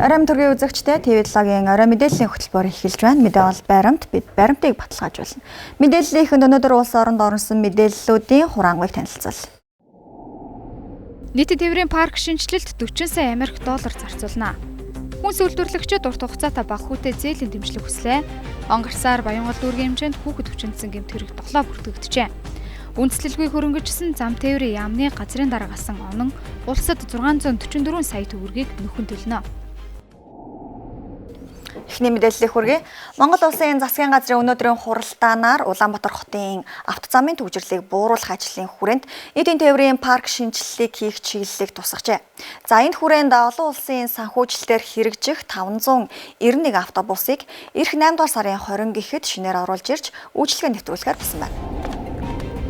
Орой төргийн үзэгчтэй ТV7-гийн орой мэдээллийн хөтөлбөр эхэлж байна. Мэдээ бол баримт, бид баримтыг баталгаажуулна. Мэдээллийнхэнд өнөөдөр улс оронд орсон мэдээллүүдийн хураангуйг танилцуул. Нийтийн тээврийн парк шинэчлэлд 40 сая Америк доллар зарцуулна. Хүнс үйлдвэрлэгчид урт хугацаатай бага хүүтэй зээлийн дэмжлэг хүслээ. Он гарсаар Баянгол дүүргийн хэмжээнд хүүхэд өвчнөсөн гэмт хэрэг 7 бүртгэгджээ. Үндслэлгүй хөрөнгөжсөн зам тээврийн яамны газрын дараа гасан онон улсад 644 сая төгрөгийг нөхөн төлнө. Эхний мэдээллийг хүргэе. Монгол улсын засгийн газрын өнөөдрийн хуралдаанаар Улаанбаатар хотын автозамын түгжирлийг бууруулах ажлын хүрээнд нийтийн тээврийн парк шинэчлэлийг хийх чиглэлийг тусгажээ. За энэ хүрээнд олон улсын санхүүжилтээр хэрэгжих 591 автобусыг ирэх 8 дугаар сарын 20 гэхэд шинээр оруулж ирж үйлчилгээ нэвтрүүлэхээр болсон байна.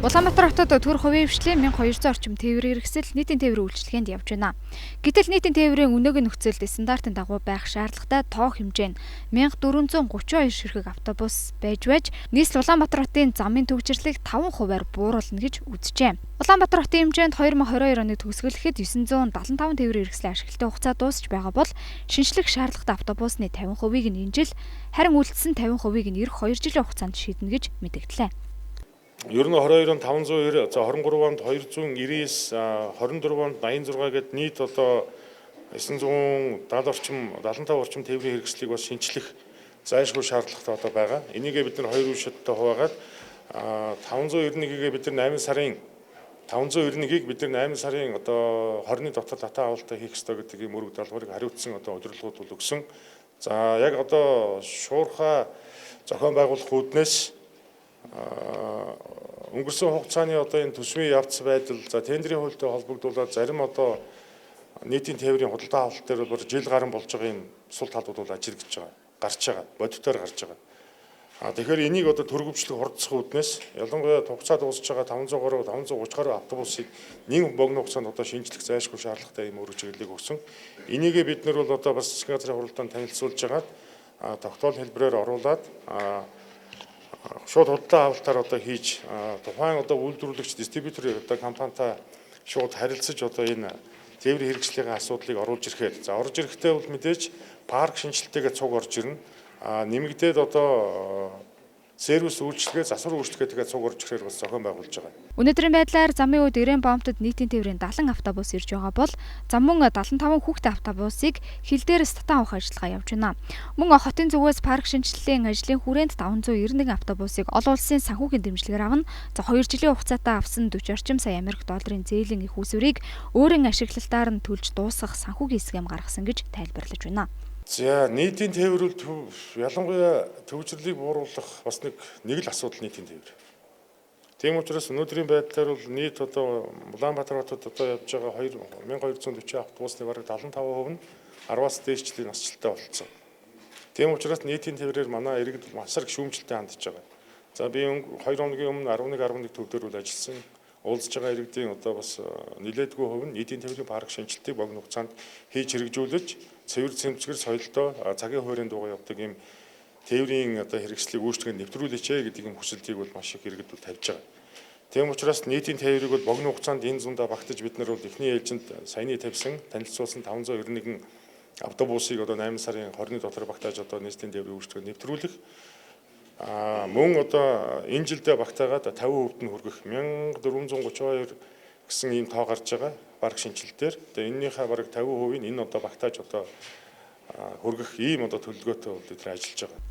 Улаанбаатар хотод төр хувийн хвшлийн 1200 орчим тээврийн хэрэгсэл нийтийн тээврийн үйлчилгээнд явж байна. Гэтэл нийтийн тээврийн өнөөгийн нөхцөлд стандартын дагуу байх шаардлагатай тоо хэмжээ нь 1432 ширхэг автобус байж нийслэл Улаанбаатар хотын замын түгжирлийг 5%-аар бууруулна гэж үзжээ. Улаанбаатар хотын хэмжээнд 2022 оны төгсгөлөхэд 975 тээврийн хэрэгслийн ашиглалтын хугацаа дуусч байгаа бол шинэчлэх шаардлагатай автобусны 50%-ийг нь энэ жил, харин үлдсэн 50%-ийг нь ирэх 2 жилийн хугацаанд шийднэ гэж мэдэгдлээ. Ер нь 22 онд 590, за 23 онд 299, 24 онд 86 гээд нийт одоо 970 орчим 75 орчим тээврийн хэрэгслийг бас шинэчлэх зайлшгүй шаардлагатай одоо байгаа. Энийгээ бид нар хоёр үе шаттай хуваагаад 591-ийг бид нар 8 сарын 591-ийг бид нар 8 сарын одоо 20-ны дотор татаа авалтаа хийх ёстой гэдэг ийм үүрэг даалгаврыг хариуцсан одоо удирдлагууд бол өгсөн. За яг одоо шуурхай зохион байгуулах үүднээс өнгөрсөн хугацааны одоо энэ төсвийн явц байдал, за тендерийн хуультай холбогдуулаад зарим одоо нийтийн тээврийн худалдаа авалт дээр бол жил гарan болж байгаа юм сул талууд бол ажиглаж байгаа, гарч байгаа, бодитоор гарч байгаа. Тэгэхээр энийг одоо төргөвчлөх хурдсах үүднээс ялангуяа хугацаа дуусч байгаа 503, 530 гаруй автобусыг нэг богино хугацаанд одоо шинэчлэх зайлшгүй шаардлагатай юм үүрэг чиглэлийг өгсөн. Энийгээ бид нар бол одоо бас засгийн газрын хуралдаанд танилцуулж байгаад тогтоол хэлбэрээр оруулаад шууд худалдаа авалтаар одоо хийж тухайн одоо үйлдвэрлэгч дистрибьютор одоо компанитай шууд харилцаж одоо энэ тээврийн хэрэгслийн асуудлыг оруулж ирэхээр за орж ирэхдээ бол мэдээж парк шинэчлэлтэйгээ цуг орж ирнэ. Нэмэгдээд одоо сервис үйлчилгээ, засвар үйлчилгээтэйгээ цуг орж ирэхээр бас зохион байгуулж байгаа. Өнөөдрийн байдлаар замын үед 90 бомтод нийтийн тээврийн 70 автобус ирж байгаа бол зам мөн 75 хүүхдээ автобусыг хил дээрээс татан авах ажиллагаа явж байна. Мөн хотын зүгээс парк шинэчлэлийн ажлын хүрээнд 591 автобусыг олон улсын санхүүгийн дэмжлэгээр авна. За 2 жилийн хугацаатай авсан 40 орчим сая Америк долларын зээлийн их үүсвэрийг өөрийн ашиглалтаар нь төлж дуусгах санхүүгийн схем гаргасан гэж тайлбарлаж байна. За нийтийн тээврүүл ялангуяа төвжирлийг бууруулах бас нэг л асуудал нийтийн тээвэр. Тийм учраас өнөөдрийн байдлаар бол нийт одоо Улаанбаатар хотод одоо явж байгаа 2240 автобусны бараг 75% нь 10-аас дээшлийн насжилттай болцсон. Тийм учраас нийтийн тээврээр манай иргэд маш их шүүмжлэлтэй хандж байгаа. За би 2 хоногийн өмнө 11.11 төв дээр бол ажилласан. Уулзж байгаа иргэдийн одоо бас нэлээдгүй хувь нь нийтийн тээврийн парк шинэчлэлтийг богино хугацаанд хийж хэрэгжүүлж цэвэр цэмцгэр соёлтой цагийн хувирын дагуу явдаг ийм тээврийн одоо хэрэгслийг үйлчлэгэнд нэвтрүүлээч гэдэг ийм хүсэлтийг бол маш их иргэд бол тавьж байгаа. Тийм учраас нийтийн тээврийг бол богино хугацаанд энэ зундаа багтаж бид нар бол эхний ээлжинд саяны тавьсан танилцуулсан 591 автобусыг одоо 8 сарын 20-ны дотор багтааж одоо нийтийн тээврийн үйлчлэгэнд нэвтрүүлэх. Мөн одоо энэ жилдээ багтаагаад 50% нь хүргэх 1432 гэсэн ийм тоо гарч байгаа парк шинэчлэлтээр. Тэгээ энэнийхээ бараг 50%-ийг энэ одоо багтааж одоо хүргэх ийм одоо төлөвлөгөөтэй бол бид нар ажиллаж байгаа.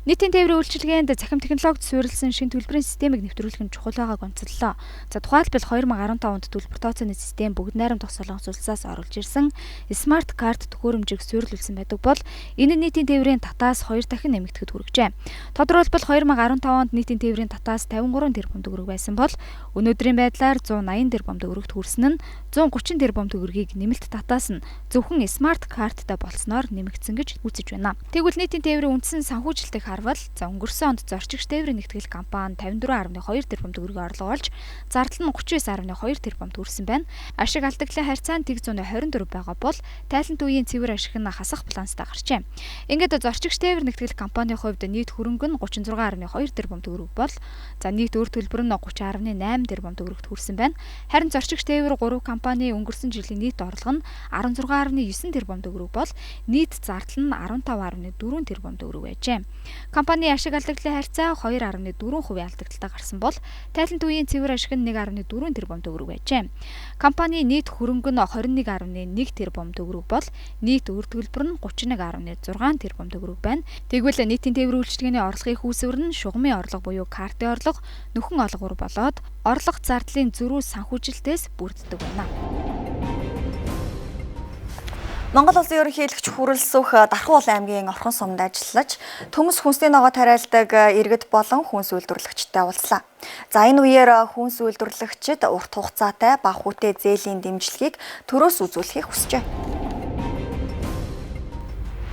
Нийтийн тээврийн үйлчилгээнд цахим технологид суурилсан шинэ төлбөрийн системийг нэвтрүүлэх нь чухал байгааг онцоллоо. За тухайлбал 2015 онд төлбөр тооцооны систем бүгд найрамдах Солонгос улсаас оруулж ирсэн смарт карт төхөөрөмжийг суурилуулсан байдаг бол энэ нь нийтийн тээврийн татаас 2 дахин нэмэгдэхэд хүргэжээ. Тодорхойлбол 2015 онд нийтийн тээврийн татаас 53 тэрбум төгрөг байсан бол өнөөдрийн байдлаар 180 тэрбум төгрөгт хүрсэн нь 130 тэрбум төгрөгийг нэмэлт татаас нь зөвхөн смарт карттай болсноор нэмэгдсэн гэж үзэж байна. Тэгвэл нийтийн тээврийн үндсэн санхүүжилтийг харвал за өнгөрсөн онд зорчигч тээврийн нэгтгэл компани 54.2 тэрбум төгрөгийн орлого олж зардал нь 39.2 тэрбум төгрсөн байна. Ашиг алдагдлын харьцаа нь 0.24 байгаа бол тайлант үеийн цэвэр ашиг нь хасах баланстай гарчээ. Ингээд зорчигч тээвэр нэгтгэл компанийн хувьд нийт хөрөнгө нь 36.2 тэрбум төгрөг бол за нийт өр төлбөр нь 30.8 тэрбум төгрөгт хүрсэн байна. Харин зорчигч тээвэр 3 компани өнгөрсөн жилийн нийт орлого нь 16.9 тэрбум төгрөг бол нийт зардал нь 15.4 тэрбум төгрөг байжээ. Компани ашиг алдагдлын харьцаа 2.4% алдагдaltaй гарсан бол тайлант үеийн цэвэр ашиг нь 1.4 тэрбум төгрөг байжээ. Компани нийт хөрөнгө нь 21.1 тэрбум төгрөг бол нийт өр төлбөр нь 31.6 тэрбум төгрөг байна. Тэгвэл нийтийн тээврийн үйлчилгээний орлогын үүсвэр нь шугамын орлого буюу картын орлого, нөхөн олгоор болоод орлого зардлын зөрүү санхүүжилтээс бүрддэг байна. Монгол Улсын ерөнхийлөгч Хүрэлсүх Дархуул аймгийн Орхон сумд ажиллаж төмс хүнсний ногоо тариалдаг иргэд болон хүнс үйлдвэрлэгчтэй уулзлаа. За энэ үеэр хүнс үйлдвэрлэгчид урт хугацаатай бага хүүтэй зээлийн дэмжлэгийг төрөөс үзүүлэхийг хүсжээ.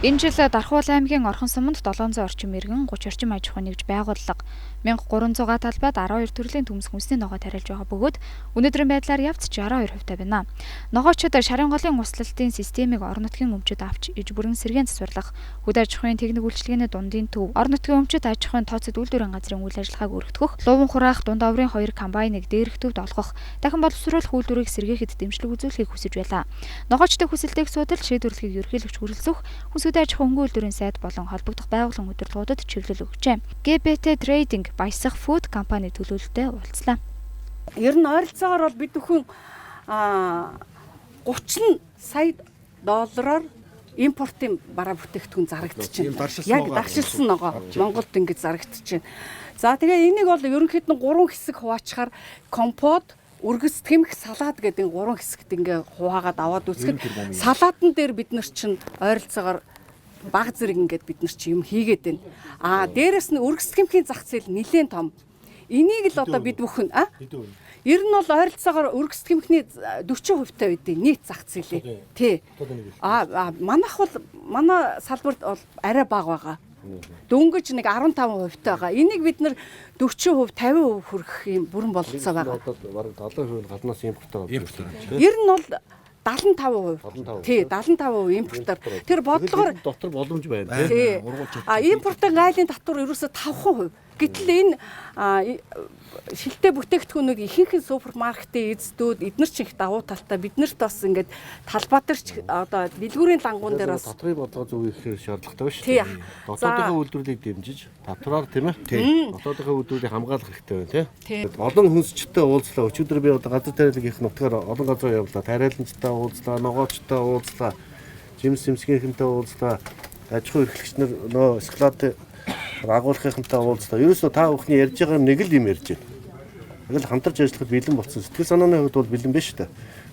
Энэ жил Дархуул аймгийн Орхон суманд 700 орчим иргэн 30 орчим аж ахуйн нэгж байгууллага 1300 га талбайд 12 төрлийн төмс хүнсний ногоо тариалж байгаа бөгөөд өнөөдрийн байдлаар явц 62% та байна. Ногоочид шарын голын услалтын системийг орон нутгийн өмчөд авч иж бүрэн сэргээн засварлах, хөдөө аж ахуйн техник үйлчилгээний дундын төв, орон нутгийн өмчөд аж ахуйн тооцод үйлдвэрийн газрын үйл ажиллагааг өргөтгөх, луван хураах, дунд оврын 2 комбайныг дээрх төвд олгох, дахин боловсруулах үйлдвэрийг сэргээхэд дэмжлэг үзүүлэхийг хүсэж байлаа. Ногоочдын хүсэлтийг судалж шийдвэрлэхийг ерөнхийлөгч Хүрэлсүх хүнс аж ахуйн хөнгөн үйлдвэрийн сайд болон холбогдох байгууллагын удирдлагуудад чиглэл өгчээ. ГБТ Trading Баясах Food компани төлөөлөлтөй уулзлаа. Ер нь ойролцоогоор бол бид бүхэн 30 сая доллараар импортын бараа бүтээгдэхүүн зарагдчихэв. Яг даршилсан ногоо Монголд ингэж зарагдчихэв. За тэгээ энийг бол ерөнхийд нь 3 хэсэг хуваачаар компот, өргөс тэмх, салаад гэдэг 3 хэсэгт ингээ хуваагаад аваад үзэхэд салаатан дээр бид нар чинь ойролцоогоор баг зэрэг ингээд бид нар чи юм хийгээд байна. Аа дээрэс нь өргөс тэмхийн зах зээл нэлээд том. Энийг л одоо бид бүхэн ер нь бол ойролцоогоор өргөс тэмхний 40% та байдیں۔ Нийт зах зээлээ. Тий. Аа манайх бол манай салбарт бол арай бага байгаа. Дөнгөж нэг 15% байгаа. Энийг бид нар 40%, 50% хүргэх юм бүрэн бололцоо байгаа. Одоо бараг 70% нь гаднаас импортоор авдаг. Ер нь бол 75%. Тий, 75% импортоор. Тэр бодлогоор дотор боломж байна тий. А импортын гайлын татвар ерөөсө 5%. Гэтэл энэ шилтэй бүтээгдэхүүнүүд ихэнх нь супермаркетын эздүүд эднэр ч их давуу талтай биднэрт бас ингээд талбай дээр ч одоо дэлгүүрийн лангуун дээр бас татврын бодлого зөв хийх шаардлагатай байна шүү дээ. Дотоодынхоо үйлдвэрлэлийг дэмжиж татвараар тийм ээ. Дотоодынхоо үйлдвэрлэлийг хамгаалах хэрэгтэй байна тийм. Олон хүнсчтэй уулзлаа. Өчигдөр би одоо газар тариалгийнх нутгаар олон газар явлаа. Тариаланчтай уулзлаа, ногоочтой уулзлаа, жимс сэмсгийнхэнтэй уулзлаа, аж ахуй эрхлэгч нар нөө склад агуулгынхантай уулзлаа. Ерөөсөө та бүхний ярьж байгаа нэг л юм ярьж байна. Яг л хамтарч ажиллахад бэлэн болсон. Сэтгэл санааны хувьд бол бэлэн биш үү?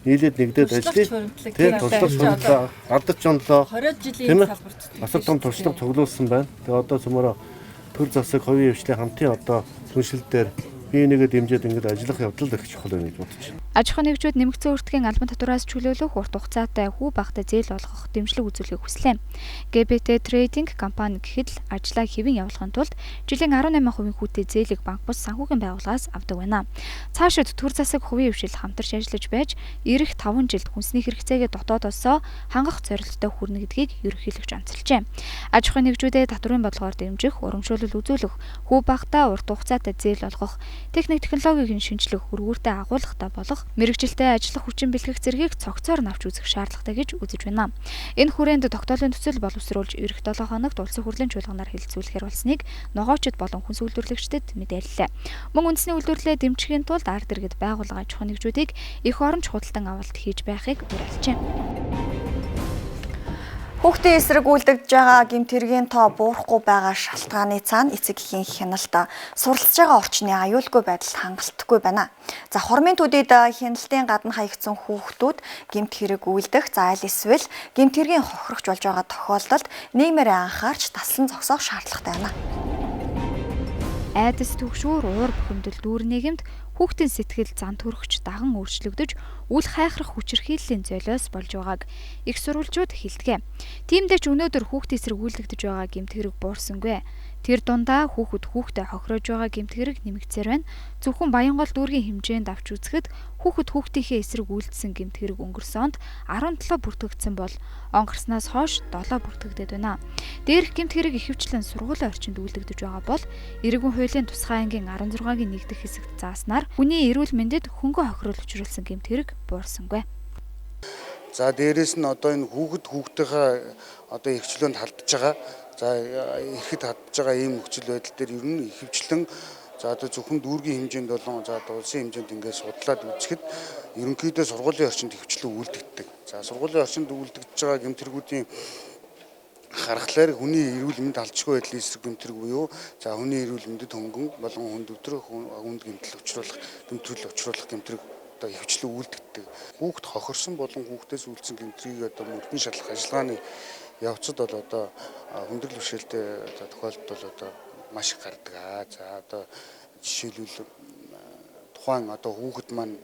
Нийлээд нэгдээд ажиллая. Тийм, туршлага сондлоо, алдаж онлоо. 20 жилийн салбарт асар том туршлага цуглуулсан байна. Тэгээ одоо цөмөрөө төр засаг хувийн хвшлийн хамтын одоо түншлэл дээр бие нэгэ дэмжиж ингэж ажиллах явдал их чухал байна гэж бодож байна. Аж ахуйн нэгжүүд нэмэгдсэн өртгийн албан татвараас чөлөөлөх, урт хугацаатай хүү багатай зээл олгох дэмжлэг үзүүлэхийг хүслээ. ГБТ Trading компани гэхэд л ажлаа хэвэн явуулахын тулд жилийн 18% хүүтэй зээлийг банк бус санхүүгийн байгууллагаас авдаг байна. Цаашид төр засаг хувийн хвшил хамтарч ажиллаж байж ирэх 5 жилд хүнсний хэрэгцээгээ дотоодосоо хангах зорилттой хүрнэ гэдгийг ерөнхийлөгч онцолжээ. Аж ахуйн нэгжүүдэд татврын бодлогоор дэмжих, урамшуулал үзүүлэх, хүү багатай урт хугацаатай зээл олгох, техник технологиг нь шинжлэх, өргүүртэй агуулгатай болох, мэргэжилтэй ажиллах хүчин бэлгэх зэргийг цогцоор нь авч үзэх шаардлагатай гэж үзэж байна. Энэ хүрээнд тогтоолын төсөл боловсруулж ирэх 7 хоногт улсын хурлын чуулганаар хэлэлцүүлэхээр болсныг ногоочид болон хүнс үйлдвэрлэгчдэд мэдээллээ. Мөн үндэсний үйлдвэрлэлээ дэмжихийн тулд ард иргэд байгууллага аж ахуйн нэгжүүдийг эх оронч худалдан авалт хийж байхыг уриалжээ. Хүүхдийн эсрэг үйлдэгдэж байгаа гэмт хэргийн тоо буурахгүй байгаа шалтгааны цаана эцэг эхийн хяналт суралцж байгаа орчны аюулгүй байдал хангалтгүй байна. За хормын төдийд хяналтын гадна хаягдсан хүүхдүүд гэмт хэрэг үйлдэх, за аль эсвэл гэмт хэргийн хохирогч болж байгаа тохиолдолд нийгмээрээ анхаарч таслан зогсоох шаардлагатай байна. Айдас түгшүүр, уур бухимдал дүүр нийгэмд хүүхдийн сэтгэл зан төрөгч даган өөрчлөгдөж үл хайхрах хүчирхийллийн золиос болж байгааг их сурвалжууд хэлдэг. Тиймдээ ч өнөөдөр хүүхдийн эсрэг үйлдэгдэж байгаа гэмт хэрэг буурсангүй. Тэр дундаа хүүхэд хүүхдээ хохироож байгаа гэмт хэрэг нэмэгдсээр байна. Зөвхөн Баянгол дүүргийн хэмжээнд авч үзэхэд хүүхэд хүүхдийнхээ эсрэг үйлдсэн гэмт хэрэг өнгөрсөн онд 17 бүртгэгдсэн бол он гарснаас хойш 7 бүртгэгдээд байна. Дээрх гэмт хэрэг ихэвчлэн сургуулийн орчинд үйлдэгдэж байгаа бол иргэн хуулийн тусгай ангийн 16-гийн 1 дэх хэсэгт зааснаар хүний эрүүл мэндэд хөнгөн хохирол учруулсан гэмт хэрэг буурсангүй. За дээрээс нь одоо энэ хүүхэд хүүхдийнхээ одоо эрхчлөөнд халдж байгаа. За эрхэд хадж байгаа ийм нөхцөл байдал дээр ер нь ихэвчлэн за одоо зөвхөн дүүргийн хэмжээнд болон за одоо улсын хэмжээнд ингээд судлаад үзэхэд ерөнхийдөө сургуулийн орчинд ихэвчлэн үйлдэгддэг. За сургуулийн орчинд үйлдэгдэж байгаа гэмт хэргүүдийн харахлаар хүний эрүүл мэнд алжгүй байдлын эсрэг гэмт хэрэг буюу за хүний эрүүл мэндэд хөнгөн болон хүнд өдрөх хүнд гэмтэл учруулах гэмтрэл учруулах гэмт хэрэг одоо ихэвчлэн үйлдэгддэг. Хүүхд хохирсон болон хүүхдээс үйлдсэн гэмт хэргийг одоо мөрдөн шалгах ажиллагааны явцад бол одоо хүндрэл бэрхшээлтэй тохиолдол бол одоо маш их гардаг. За одоо жишээлбэл тухайн одоо хүүхэд маань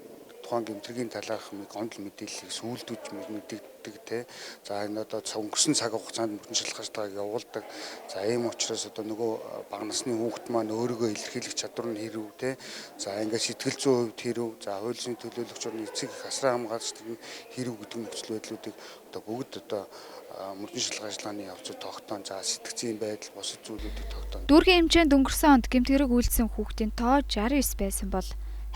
тухайн гэмтрийн талаарх гомдол мэдээллийг сүүлдэж мэдэгддэг те. За энэ одоо өнгөрсөн цаг хугацаанд мөрдөн шалгах ажиллагааг явуулдаг. За ийм учраас одоо нөгөө бага насны хүүхэд маань өөрийгөө илэрхийлэх чадвар нь хэрв те. За ингээд сэтгэл зүйн хувьд хэрв, за хууль зүйн төлөөлөгч орны эцэг их асран хамгаалагч нар хэрв гэдэг нөхцөл байдлуудыг одоо бүгд одоо мөрдөн шалгах ажиллагааны явцад тогтоон, за сэтгцийн байдал бусад зүйлүүдийг тогтоон. Дүүргийн хэмжээнд өнгөрсөн онд гэмт хэрэг үйлдсэн хүүхдийн тоо 69 байсан бол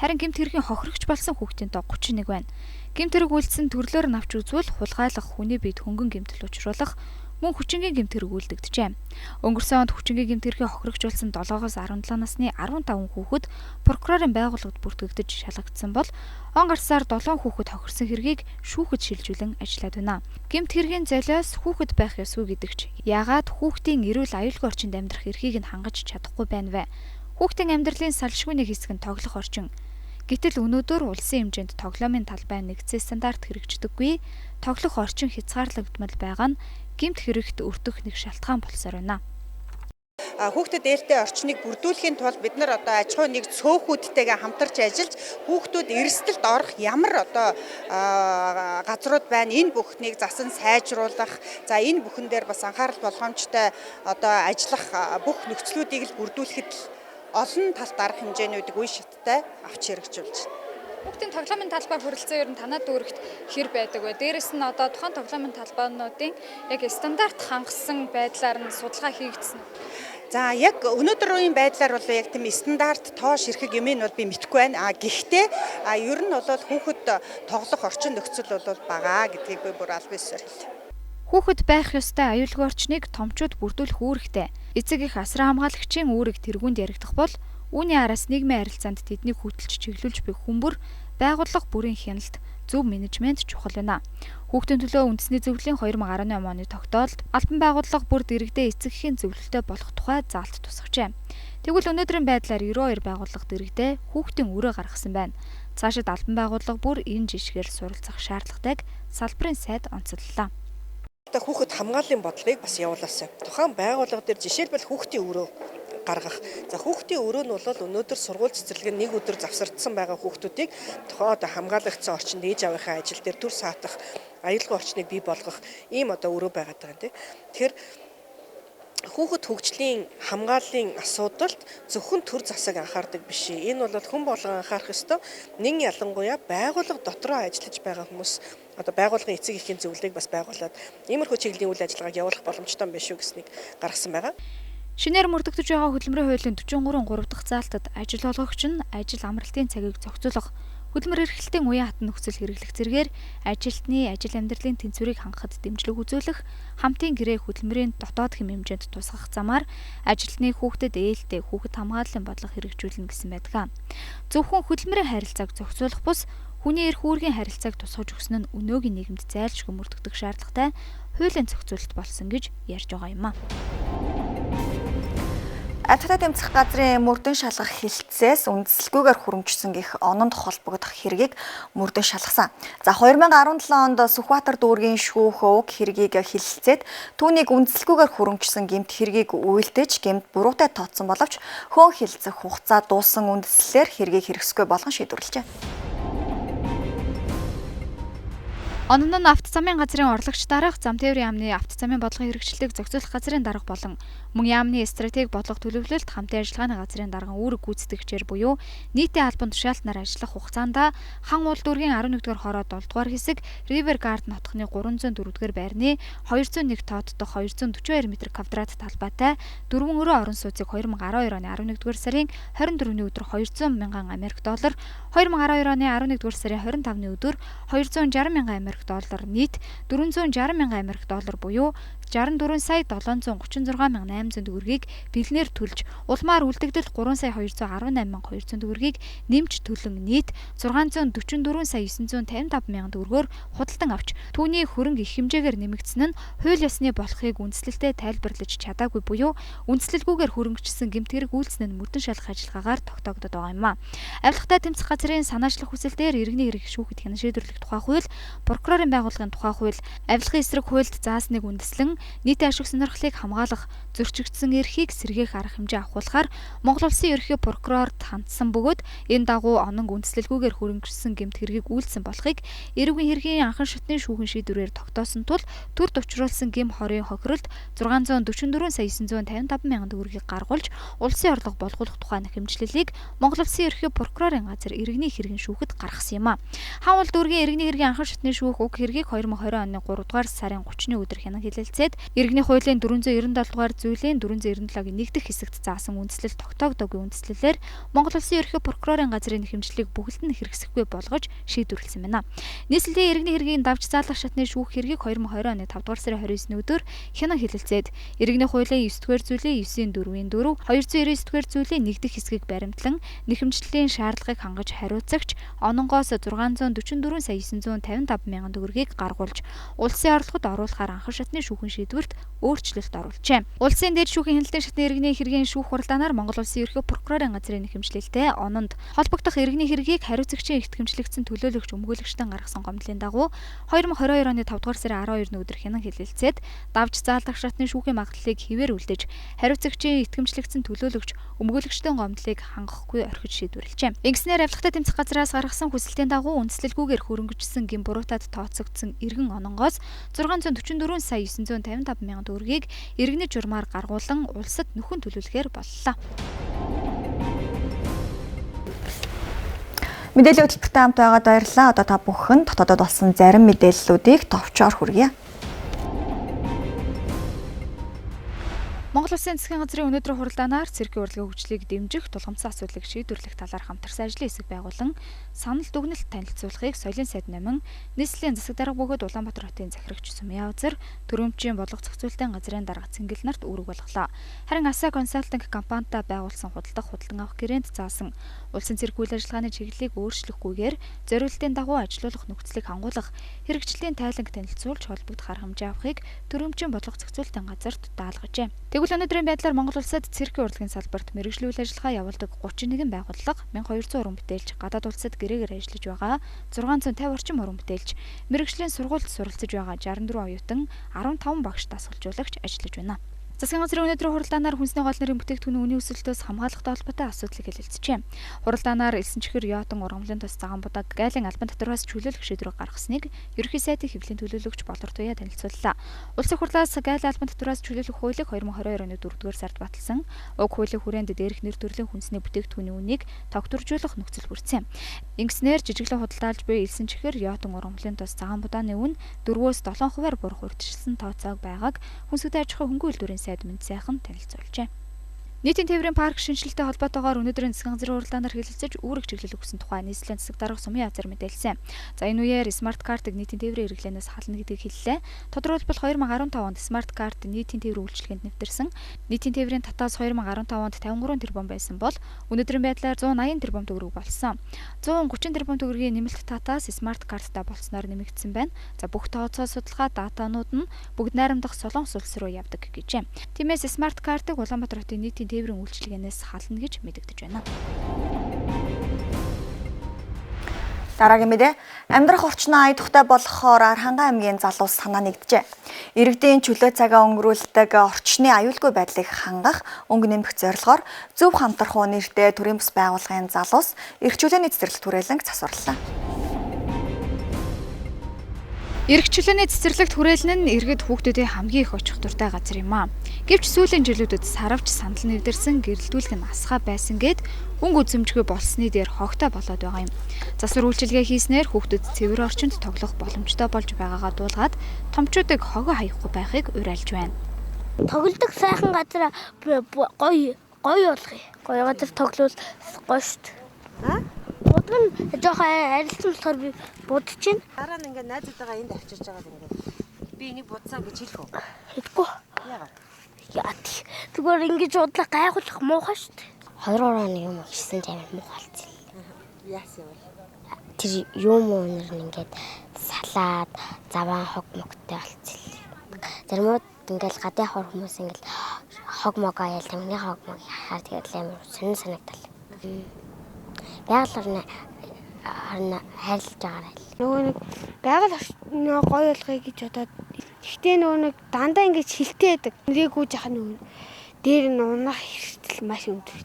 харин гэмт хэргийн хохирогч болсон хүүхдийн тоо 31 байна. Гэмт хэрэг үйлдсэн төрлөөр нь авч үзвэл хулгайлах, хүний биед хөнгөн гэмтэл учруулах, мөн хүчингийн гэмт хэрэг үйлдэгджээ. Өнгөрсөн онд хүчингийн гэмт хэргийн хохирогч болсон 7-оос 17 насны 15 хүүхэд прокурорын байгууллагад бүртгэгдэж шалгагдсан бол он гарсаар 7 хүүхэд хохирсон хэргийг шүүхэд шилжүүлэн ажиллаад байна. Гэмт хэргийн золиос хүүхэд байх ёсгүй гэдэгч яагаад хүүхдийн эрүүл аюулгүй орчинд амьдрах эрхийг нь хангаж чадахгүй байна вэ? Хүүхдийн амьдралын салшгүй нэг хэсэг нь тоглох орчин. Гэтэл өнөөдөр улсын хэмжээнд тоглоомын талбай нэгдсэн стандарт хэрэгждэггүй, тоглох орчин хязгаарлагдмал байгаа нь гэмт хэрэгт өртөх нэг шалтгаан болсоор байна. Хүүхдэд ээлтэй орчныг бүрдүүлэхийн тулд бид нар одоо аж ахуй нэг цөөхүүдтэйгээ хамтарч ажиллаж хүүхдүүд эрсдэлд орох ямар одоо газрууд байна, энэ бүхнийг засан сайжруулах, за энэ бүхэн дээр бас анхаарал болгоомжтой одоо ажиллах бүх нөхцлүүдийг л бүрдүүлэхэд олон талт арга хэмжээнүүдийг үе шаттай авч хэрэгжүүлж байна. Хүүхдийн тоглоомын талбай хүрэлцээ ер нь танай дүүрэгт хэр байдаг вэ? Дээрэс нь одоо тухайн тоглоомын талбайнуудын яг стандарт хангасан байдлаар нь судалгаа хийгдсэн үү? За яг өнөөдрийн байдлаар бол яг тийм стандарт тоо ширхэг юм нь бол би мэдэхгүй байна. А гэхдээ ер нь бол хүүхэд тоглох орчин нөхцөл бол бага гэдгийг би бүр аль биесээр хэлье. Хүүхэд байх ёстой аюулгүй орчныг томчууд бүрдүүлэх үүрэгтэй. Эцэг их асран хамгаалагчийн үүрэг тэргуунд яригдах бол үүний араас нийгмийн харилцаанд тэднийг хөтөлж чиглүүлж буй хүмүүр байгууллага бүрийн хяналт зөв менежмент чухал байна. Хүүхдийн төлөө үндэсний зөвлөлийн 2018 оны тогтоолд албан байгууллага бүр дэрэгдээ эцэг эхийн зөвлөлтөй болох тухай заалт тусгажээ. Тэгвэл өнөөдрийн байдлаар 92 байгууллага дэрэгдээ хүүхдийн өрөө гаргасан байна. Цаашид албан байгууллага бүр энэ жишгээр суралцах шаардлагатайг салбарын сайд онцоллоо. Хүүхэд хамгааллын бодлогыг бас явуулаасай. Тухайн байгууллага дээр жишээлбэл хүүхдийн өрөө гаргах. За хүүхдийн өрөө нь бол өнөөдөр сургууль цэцэрлэгийн нэг өдөр завсардсан байгаа хүүхдүүдийг тухайн одоо хамгаалагдсан орчинд ээж аавынхаа ажил дээр төр саатах, аюулгүй орчныг бий болгох ийм одоо өрөө байгаад байгаа юм тий. Тэгэхээр хүүхэд хөгжлийн хамгааллын асуудалд зөвхөн төр засаг анхаардаг биш. Энэ бол хүн болгон анхаарах ёстой. Нэн ялангуяа байгууллага дотроо ажиллаж байгаа хүмүүс одоо байгууллагын эцэг эхийн зөвлөлийг бас байгуулад иймэрхүү чиглэлийн үйл ажиллагааг явуулах боломжтой юм биш үү гэснийг гаргасан байгаа. Шинээр мөрдөгдөж байгаа хөдөлмөрийн хуулийн 43 3 дахь заалтад ажил олгогч нь ажил амралтын цагийг зохицуулах, хөдөлмөр эрхлэлтийн уян хатан нөхцөл хэрэглэх зэргээр ажилтны ажил амьдралын тэнцвэрийг хангахад дэмжлэг үзүүлэх, хамтын гэрээ хөдөлмөрийн дотоод хэм хэмжээнд тусгах замаар ажилтны хүүхдэд ээлтэй хүүхэд хамгааллын бодлого хэрэгжүүлнэ гэсэн байдаг. Зөвхөн хөдөлмөрийн харилцааг зохицуулах бус хүний эрх үүргийн харилцааг тусгаж өгсөн нь өнөөгийн нийгэмд зайлшгүй мөрдөгдөх шаардлагатай хуулийн зохицуулалт болсон гэж ярьж байгаа юм а. Авьттай тэмцэх газрын мөрдөн шалгах хилцээс үндэслэлгүйгээр хүрэмжсэн гэх ононд холбогдох хэргийг мөрдөн шалгасан. За 2017 онд Сүхбаатар дүүргийн шүүх уг хэргийг хилцээд түүнийг үндэслэлгүйгээр хүрэмжсэн гэмт хэргийг үйлдэж гэмт буруутай тооцсон боловч хөөн хилцэх хугацаа дууссан үндэслэлээр хэргийг хэрэгсэхгүй болгон шийдвэрлэжээ. Онон нь автозамын газрын орлогч дарга, зам тээврийн яамны автозамын бодлогын хэрэгжилтийг зохицуулах газрын дарга болон Мөн яамны стратеги бодлого төлөвлөлт хамтын ажиллагааны газрын дарган үүрэг гүйцэтгэгчээр буюу нийтийн албан тушаалтнаар ажиллах хугацаанд Хан уул дүүргийн 11-р хороо 7-р хэсэг River Garden хотхны 304-р байрны 201 тоот дахь 242 м квадрат талбайтай 4 өрөө орон сууцыг 2012 оны 11-р сарын 24-ний өдөр 200 мянган Америк доллар, 2012 оны 11-р сарын 25-ны өдөр 260 мянган Америк доллар нийт 460 мянган Америк доллар буюу 64 сая 736 мянга 800 төгрөгийг бэлнээр төлж, улмаар үлдэгдэл 3 сая 218 мянга 200 төгрөгийг нэмж төлөн нийт 644 сая 955 мянга төгрөгөөр худалдан авч, түүний хөрөнгө их хэмжээгээр нэмэгдсэн нь хууль ёсны болохыг үндслэлтэй тайлбарлаж чадаагүй буюу үндслэлгүйгээр хөрөнгөчсөн гэмт хэрэг үйлдсэн нь мөрдөн шалгах ажиллагаагаар тогтоогдод байгаа юм а. Авилгатай тэмцэх газрын санаачлах хүсэл дээр иргэний хэрэг шүүхэд хянан шийдвэрлэх тухай хууль, прокурорын байгууллагын тухай хууль, авилгын эсрэг хуульд заасныг үндэслэн нийтийн ашиг сонирхлыг хамгаалах, зөрчигдсөн эрхийг сэргээх арга хэмжээ авахулахаар Монгол Улсын ерөнхий прокурорт хандсан бөгөөд энэ дагуу онон үндслэлгүйгээр хөрөнгөчсөн гэмт хэргийг үйлдсэн болохыг эрүүгийн хэргийн анхан шатны шүүхэн шийдвэрээр тогтоосон тул төрд учруулсан гэм хорийн хохиролд 644 сая 955 мянган төгрөгийг гаргуулж улсын орлого болгуулах тухай хэмжлэлийг Монгол Улсын ерөнхий прокурорын газар иргэний хэргийн шүүхэд гаргасан юм а. Хан уул дүүргийн иргэний хэргийн анхан шатны шүүх уг хэргийг 2020 оны 3 дугаар сарын 30-ны өдөр хянан хэлэлцээд иргэний хуулийн 497 дугаар зүйлийн 497-гийн 1 дэх хэсэгт заасан үндслэл тогтоогдоогүй үндслэлээр Монгол Улсын ерөнхий прокурорын газрын хэмжлэлийг бүхэлд нь хэрэгсэхгүй болгож шийдвэрлэсэн байна. Нийслэлийн иргэний хэргийн давж заалах шатны шүүх хэргийг 2020 оны 5 дугаар сарын 29-ний өдөр хянан хэлэлцээд иргэний хуулийн 9 дугаар зүйлийн 9-ийн 4-ийн 4, 299 дугаар зүйлийн 1 дэх хэсгийг баримтлан нэхэмжлэлийн шаардлагыг хангаж хариуцагч ононгоос 644 сая 955 мянган төгрөгийг гаргуулж улсын орлогод оруулахаар анхан шатны шүүхэн шийдвэрт өөрчлөлт оруулжээ. Улсын дээд шүүхийн хяналтын шатны иргэний хэргийн шүүх хуралдаанаар Монгол Улсын ерөнхий прокурорын газрын нэхэмжлэлтэй ононд холбогдох иргэний хэргийг хариуцагчийн итгэмжлэгдсэн төлөөлөгч өмгөөлөгчдөн гаргасан гомдлын дагуу 2022 оны 5 дугаар сарын 12-ны өдөр хянан хэлэлцээд давж заалдах шатны шүүхийн магадлалыг хэвээр үлдээж хариуцагчийн итгэмжлэгдсэн төлөөлөгч өмгөөлөгчдийн гомдлыг хангахгүй орхиж шийдвэрлэжээ. Ингэснээр авилгатай тэмцэх газраас гаргасан хүсэлтийн дагуу үндслэлгүйгээр хөрөнгөжсөн гэм буруутаад тооцогдсон иргэн ононгоос 644 сая 955 мянган төгрөгийг иргэний журмаар гаргуулан улсад нөхөн төлөвлөхээр боллоо. Мэдээллийн хөтөлбөртэй хамт байгаад баярлалаа. Одоо та бүхэн дотоодод болсон зарим мэдээллүүдийг товчоор хүргье. Монгол Улсын засгийн газрын өнөөдрийн хуралдаанаар циркийн урлагийн хөгжлийг дэмжих, тулгамдсан асуудлыг шийдвэрлэх талаар хамтарсан ажлын хэсэг байгуулан санал дүгнэлт танилцуулахыг соёлын сайд номин нийслэлийн засаг дарга бөгөөд Улаанбаатар хотын захирагч Сумья Узар төрөмжийн бодлого зохицуулалтын газрын дарга Цэнгэл нарт үүрэг болголоо. Харин Аса консалтинг компанитай байгуулсан худалдах худалдан авах гэрээнд заасан улсын цирк үйл ажиллагааны чиглэлийг өөрчлөхгүйгээр зориултын дагуу ажилуулах нөхцөлийг хангуулах, хэрэгжлийн тайланг танилцуулж холбогдох арга хэмжээ авахыг төрөмжийн бодлого зохицуулалтын газарт даалгажээ. Тэгвэл өнөөдрийн байдлаар Монгол улсад циркийн урлагийн салбарт мэргэжлийн үйл ажиллагаа явуулдаг 31 байгууллага 1200 уран бүтээлч, гадаад улсад гэрээгээр ажиллаж байгаа 650 орчим уран бүтээлч, мэргэжлийн сургуульд суралцж байгаа 64 оюутан, 15 багш дасгалжуулагч ажиллаж байна. Засгийн газрын өнөөдрийн хуралдаанаар хүнсний гол нэрийн бүтээгдэхүүний үнийн өсөлтөөс хамгаалахтай холбоотой асуудлыг хэлэлцжээ. Хуралдаанаар элсэн чихэр, йодон, ургамлын тус, цагаан будаг, гайлын албан татвараас чөлөөлөх шийдвэрийг гаргасныг ерөнхий сайдын хэвлэлийн төлөөлөгч Болор Туяа танилцууллаа. Улсын хурлаас гайлын албан татвараас чөлөөлөх хуулийг 2022 оны 4-р сард баталсан. Уг хуулийн хүрээнд дээрх нэр төрлийн хүнсний бүтээгдэхүүний үнийг тогтворжуулах нөхцөл бүрдсэн. Ингэснээр жижиглэн худалдаалж буй элсэн чихэр, йодон, ургамлын тус, цагаан будааны үн 4-өөс 7%-аар буурах урьдчилсан тооцоог байгааг хүнсгтэй аж ахуйн хөнгөн үйлдвэрийн сайд мэд сайхан танилцуулжээ. Нийтийн тээврийн парк шинжилэлтэй холбоотойгоор өнөөдрийн засгийн газрын хуралдаанаар хэлэлцэж үүрэг чиглэл өгсөн тухай нийслэлийн засаг дарга Сумын Азар мэдээлсэн. За энэ үеэр смарт картыг нийтийн тээврийн хэрэглээнээс хална гэдгийг хэллээ. Тодорхойлбол 2015 онд смарт карт нийтийн тээврийн үйлчилгээнд нэвтэрсэн. Нийтийн тээврийн татаас 2015 онд 53 тэрбум байсан бол өнөөдрийн байдлаар 180 тэрбум төгрөг болсон. 130 тэрбум төгрөгийн нэмэлт татаас смарт карттай болсноор нэмэгдсэн байна. За бүх тооцоо судалгаа датанууд нь бүгд найрамдах Солонгос улс руу явдаг гэжээ. Тиймээс смарт картыг Улаанбаатар хотын нийтийн тээврийн үйлчилгээнээс хална гэж мэдэгдэж байна. Дараагийн мэдээ амьдрах орчноо ая тухтай болохоор Архангай аймгийн залуус санаа нэгджээ. Иргэдийн чөлөө цагаа өнгөрүүлдэг орчны аюулгүй байдлыг хангах, өнгө нэмэх зорилгоор зөв хамтрах уу нэртэй төрийн бус байгууллагын залуус эрх чөлөөний цэцэрлэг түрээлэнг засварлаа. Эрх чөлөөний цэцэрлэгт хүрээлэн нь иргэд хүүхдүүдийн хамгийн их очих дуртай газар юм аа. Гэвч сүүлийн жилүүдэд саравч сандал нэвдэрсэн гэрэлтүүлэх нь асхаа байсан гээд өнгө үзэмжгүй болсны дээр хогтой болоод байгаа юм. Засвар үйлчилгээ хийснээр хүүхдүүд цэвэр орчинд тоглох боломжтой болж байгаагаа дуулгаад томчуудыг хогоо хаяхгүй байхыг уриалж байна. Тоглодог сайхан газар гоё гоё болгоё. Гоё газар тоглол гоё шүү дээ. Будаг нь жоохон арилсан болохоор би будаж байна. Дараа нь ингээд найзуудаагаа энд авчирч байгаад ингээд би энийг будсан гэж хэлэх үү? Хэлэхгүй. Яагаад? Яа тий. Зүгээр ингэж удлах гайхуулах муухай шүү дээ. 2-3 хоног юм хийсэн ч амар муухай болсон. Яасан юм бэ? Тэр юм уунар нь ингээд салаад заваан хог могтой болцсон. Заримуд ингээд гадын хор хүмүүс ингээд хог могоо ял тамхины хог мог яхаар тэгээд амар сонин санагдал. Байгаль орно хайрлаж байгаарай. Нөгөө нэг байгаль орчноо гоё болгоё гэж бодоод гэхдээ нөгөө нэг дандаа ингэж хилтэй байдаг. Нэрээ гүйж яхаа нөгөө дээр нь унах хэрэгтэл маш өндөр.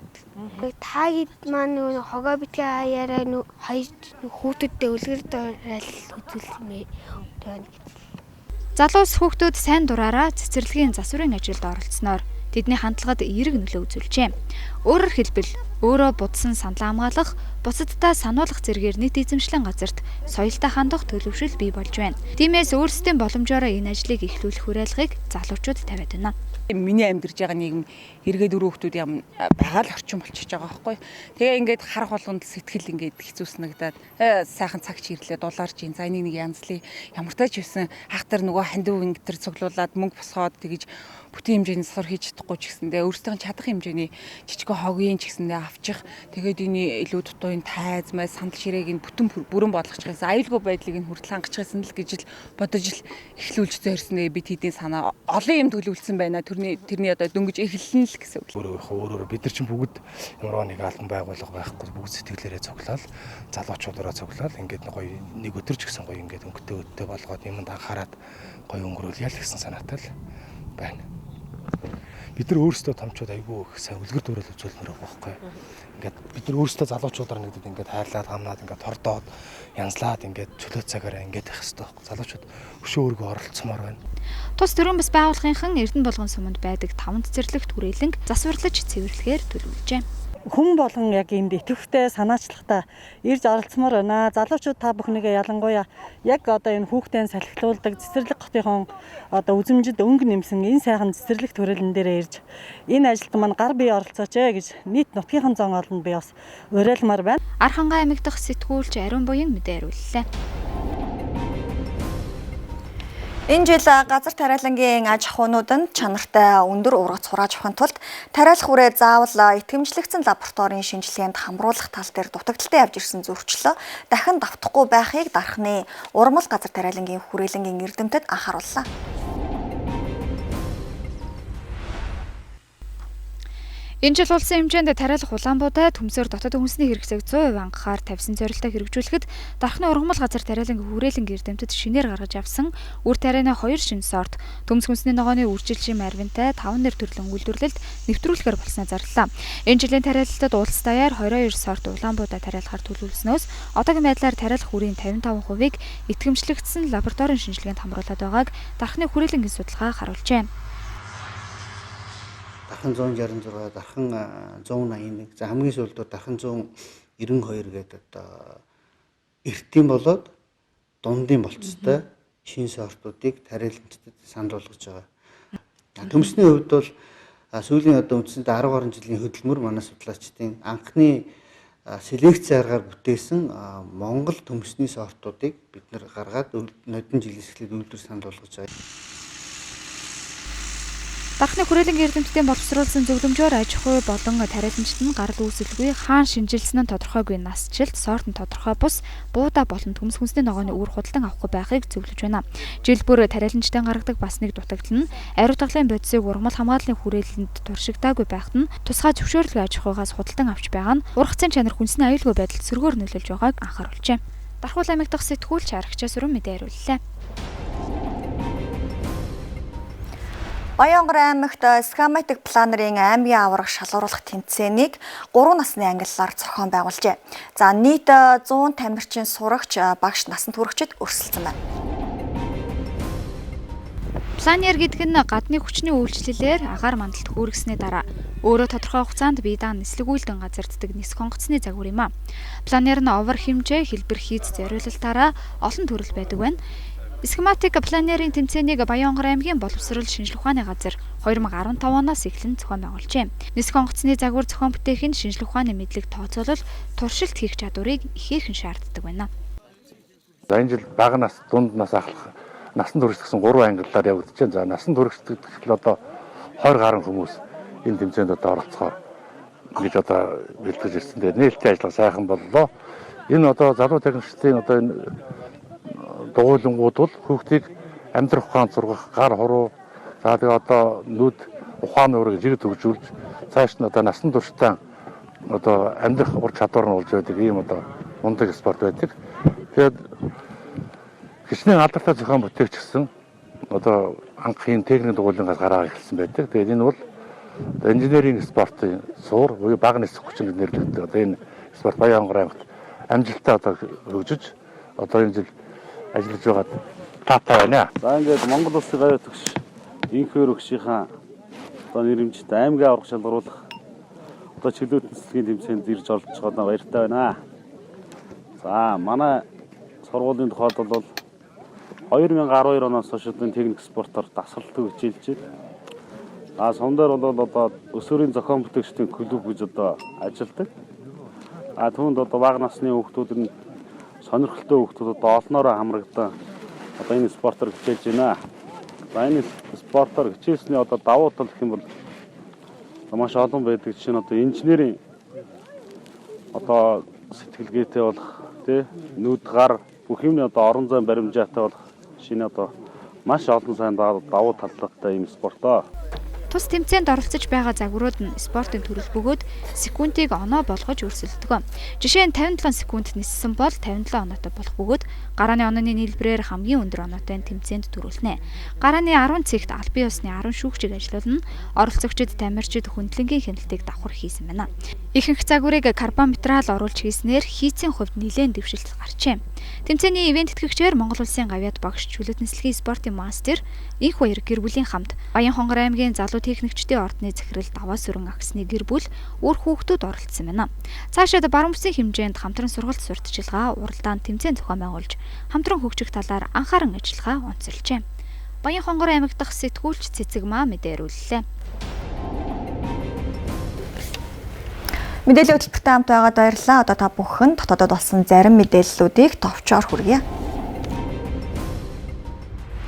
Та хэд маань нөгөө хогоо битгий хаяараа нөгөө хоёр хүүхдүүдтэй үлгэр дуурайл үзүүлсэн мэ байна гэж. Залуус хүүхдүүд сайн дураараа цэцэрлэгийн засварын ажилд оролцсноор тэдний хандлагад эерэг нөлөө үзүүлжээ. Өөрөөр хэлбэл өөрөө будсан саналаа хамгаалах, бусаддаа сануулах зэргээр нийт эзэмшлийн газарт соёлтой хандах төлөвшөл бий болж байна. Тиймээс өөрсдийн боломжоороо энэ ажлыг эхлүүлэх уриалгыг залуучууд тавиад байна. Миний амьдарч байгаа нийгэм эргээд өрөө хүмүүс юм байгаа л орчин болчихж байгаа байхгүй. Тэгээ ингээд харах болгонд сэтгэл ингээд хэцүүснэгдээд сайхан цагч ирлээ дулаарч ин за энийг нэг янзлая. Ямар тач байсан хахтар нөгөө хандив ингээд тэр цуглуулад мөнгө босгоод тэгэж бүтэн хэмжээний засвар хийж чадахгүй ч гэсэндээ өөрсдийн чадах хэмжээний жижиг хогийн ч гэсэндээ авчих. Тэгээд энэ илүү дутуу энэ тайз май сандал ширээг нь бүтэн бүрэн болгочих гэсэн аюулгүй байдлыг нь хүртэл хангачих гэсэн л гэж л бодож л эхлүүлж зорьсноо би тэдний санаа олон юм төлөвлөсөн байна. Тэрний одоо дөнгөж эхэллэн л гэсэн үг. Өөрөөр бид нар чинь бүгд ямар нэг албан байгууллага байхгүй бүгд сэтгэлээрээ цуглаал залуучуудаараа цуглаал ингээд гоё нэг өдөр ч гэсэн гоё ингээд өнгөтэй өдтэй болгоод юмд анхаарад гоё өнгөрүүлье л гэсэн санаатай л байна. Бид нар өөрсдөө томчууд айгүй их сайн үлгэр дуурайл үзүүлмээр байгаа байхгүй. Ингээд бид нар өөрсдөө залуучуудаар нэгдэд ингээд хайрлаад гамнаад ингээд тордоод янзлаад ингээд чөлөө цагаараа ингээд байх хэрэгтэй байхгүй. Залуучууд өшөө өөргөө оролцмоор байна. Тус төрийн бас байгууллагынхан Эрдэнэ болгон суманд байдаг 5 цэцэрлэгт хүрээлэн засварлаж цэвэрлэхээр төлөвлөжээ. Хүн болгон яг энд идэвхтэй санаачлагтай ирж оролцмоор байна. Залуучууд та бүхнийгээ ялангуяа яг одоо энэ хүүхдэн салхилуулдаг цэцэрлэг хотынхон одоо үзэмжид өнгө нэмсэн энэ сайхан цэцэрлэг төрөлн дээрээ ирж энэ ажилд маань гар бие оролцооч ээ гэж нийт нутгийнхан зон олонд би бас уриалмаар байна. Архангай аймаг дахь сэтгүүлч Ариун буян мэдээ хариуллаа. Энэ жил газар тариалангийн аж ахуйнууд нь чанартай өндөр ургац хурааж авахын тулд тариалах үрээ заавал итгэмжлэгдсэн лабораторийн шинжилгээнд хамруулах тал дээр дутагдaltaй явж ирсэн зөрчлөө дахин давтахгүй байхыг дархны урмал газар тариалангийн хүрээлэнгийн эрдэмтэд анхаарууллаа. Энэ жил улсын хэмжээнд тариалах улаанбуудаа төмсөөр дотоод үндэсний хэрэгцээг 100% хангахаар тавьсан зорилтоо хэрэгжүүлэхэд дархны ургамал газар тариалангийн хүрээлэнгийн эрдэмтэд шинээр гаргаж авсан үр тарианы 2 шинэ сорт төмс хүнсний ногооны үржилжим арвинтай 5 нэр төрлийн үйлдвэрлэлд нэвтрүүлэхээр болсноо зарлалаа. Энэ жилийн тариалалтад улс даяар 22 сорт улаанбуудаа тариалахаар төлөвлөснөөс одоогийн байдлаар тариалах үрийн 55%-ийг итгэмжлэгдсэн лабораторийн шинжилгээнд хамруулад байгааг дархны хүрээлэнгийн судалгаа харуулжээ. Дархан 166, дархан 181, за хамгийн сүүлд дархан 192 гэдэг одоо эртийн болоод дундын болцтой шинэ сортуудыг тариаланчдад санал болгож байгаа. Төмсний хувьд бол сүүлийн одоо үндсэндээ 10 гаруй жилийн хөдөлмөр манай судлаачдын анхны селекц аргаар бүтээсэн Монгол төмсний сортуудыг бид нар гаргаад нодон жилээс эхлээд үйлдвэр санал болгож байгаа. Дархны хүрээлэнгийн эрдэмтдийн боловсруулсан зөвлөмжөөр аж ахуй болон тариаланчид нь гарал үүсэлгүй хаан шинжилсэн нь тодорхойгүй насжилт, сорт нь тодорхой бус, буудаа болон төмс хүнсний ногооны үр худалдан авахгүй байхыг зөвлөж байна. Жил бүр тариаланчдын гаргадаг бас нэг дутагдал нь ариутгалын бодисыг ургамал хамгааллын хүрээлэнд туршигдаагүй байхад нь тусгай зөвшөөрлгүй аж ахуйгаас худалдан авч байгаа нь ургацын чанар хүнсний аюулгүй байдалд сөргөөр нөлөөлж байгааг анхааруулжээ. Дархуул аймаг дахь сэтгүүлч Арагчаа сүрэн мэдээ хариуллаа. Баянгар аймагт схематик планерын аймгийн аварга шалгаруулах тэмцээнийг 3 насны ангиллаар зохион байгуулжээ. За нийт 100 тамирчин сурагч багш насанд хүрэгчид өрсөлдсөн байна. Планер гэдэг нь гадны хүчний үйлчлэлээр агаар мандалд хөөргсөний дараа өөрөө тодорхой хугацаанд бие даан нислэг үйлдэн газарддаг нисэх онгоцны загвар юм а. Планер нь овор хэмжээ, хэлбэр хийц зориулалтаараа олон төрөл байдаг байна. Схематик планерын тэмцээнийг Баян-Онгор аймгийн боловсрол шинжлэх ухааны газар 2015 оноос эхлэн зохион байгуулжээ. Нисэх онгоцны загвар зохион бүтээх нь шинжлэх ухааны мэдлэг тооцоолол, туршилт хийх чадварыг ихээхэн шаарддаг байна. За энэ жил бага нас, дунд нас ахлах насан турш гэсэн 3 ангиллаар явагдаж байна. За насан турш гэхэл одоо 20 гаруй хүмүүс энэ тэмцээнд одоо оролцохоор гэж одоо бэлтгэж ирсэн. Тэгээд нээлттэй ажиллагаа сайхан боллоо. Энэ одоо залуу техникчдийн одоо энэ дугуйлангууд бол хүүхдийг амьдрах ухаан сургах, гар хуруу, за тэгээ одоо нүд ухаан уурыг зэрэг төгжүүлж цааш нь одоо насан туршдаа одоо амьдрах ур чадвар нь болж байдаг ийм одоо мундаг спорт байдаг. Тэгээд хичнээн алдартай зохион бүтээгч гэсэн одоо анхын техник дугуйлангаас гараа эхэлсэн байдаг. Тэгээд энэ бол одоо инженерийн спортын суур буюу бага нисэх хүчин гэж нэрлэгддэг. Одоо энэ спорт Баян-Онгор аймагт амжилттай одоо хөгжиж одоо энэ жил ажиллаж байгаад таатай байна. За ингээд Монгол улсын гавьяа төгш инх өргөшийнхаа одоо нэрэмжит аймгийн аварга шалгаруулах одоо чөлөөт нислэгийн тэмцээнд ирж оролцож байгаа баяртай байна. За манай сургуулийн тухайд бол 2012 оноос хойш одоо техник спортоор дасгалдаг хичээлж байна. А сум дээр бол одоо өсвөрийн зохион бүтээгчдийн клуб гэж одоо ажилладаг. А түүнд одоо бага насны хүүхдүүд нь сонирхолтой хүүхдүүд одоо олноороо хамрагдан одоо энэ спортоор хичээлж байна. За энэ спортоор хичээлсний одоо давуу тал гэх юм бол маш олон байдаг. Жишээ нь одоо инженерийн одоо сэтгэлгээтэй болох тий нүд гар бүх юмны одоо орон зайн баримжаатай болох шинэ одоо маш олон сайн давуу талтай ийм спортоо. Тус тэмцээнд оролцож байгаа загварууд нь спортын төрөл бөгөөд секундийг оноо болгож өрсөлдөг. Жишээ нь 57 секунд ниссэн бол 57 оноотой болох бөгөөд гарааны онооны нийлбэрээр хамгийн өндөр оноотой тэмцээнд төрүүлнэ. Гарааны 10 цэгт албан ёсны 10 шүүгчийг ажилуулна. Оролцогчид тамирчид хөндлөнгийн хяналтыг давхар хийсэн байна. Ихэнх загварыг карбометрал оруулж хийснээр хийцийн хувьд нэлээн дэвшилт гарчээ. Тэмцээний ивент тэтгэгчээр Монгол Улсын гавьяат багш, чөлөөт нислэгийн спортын мастер Инх Баяр гэр бүлийн хамт Баян-Хонгор аймгийн залуу техникчдийн ордны захирал Даваа Сүрэн агсны гэр бүл үр хүүхдүүд оролцсон байна. Цаашид баруун бүсийн хэмжээнд хамтран сургалт сурталчилгаа, уралдаан тэмцээн зохион байгуулж хамтран хөгжих талаар анхааран ажиллагаа онцолжээ. Баян-Хонгор аймаг дахь сэтгүүлч Цэцэгмаа мэдээлүүллээ. Мэдээллийн хөтөлбөртэй хамт байгаад баярлалаа. Одоо та бүхэн дотоодод болсон зарим мэдээллүүдийг товчоор хүргье.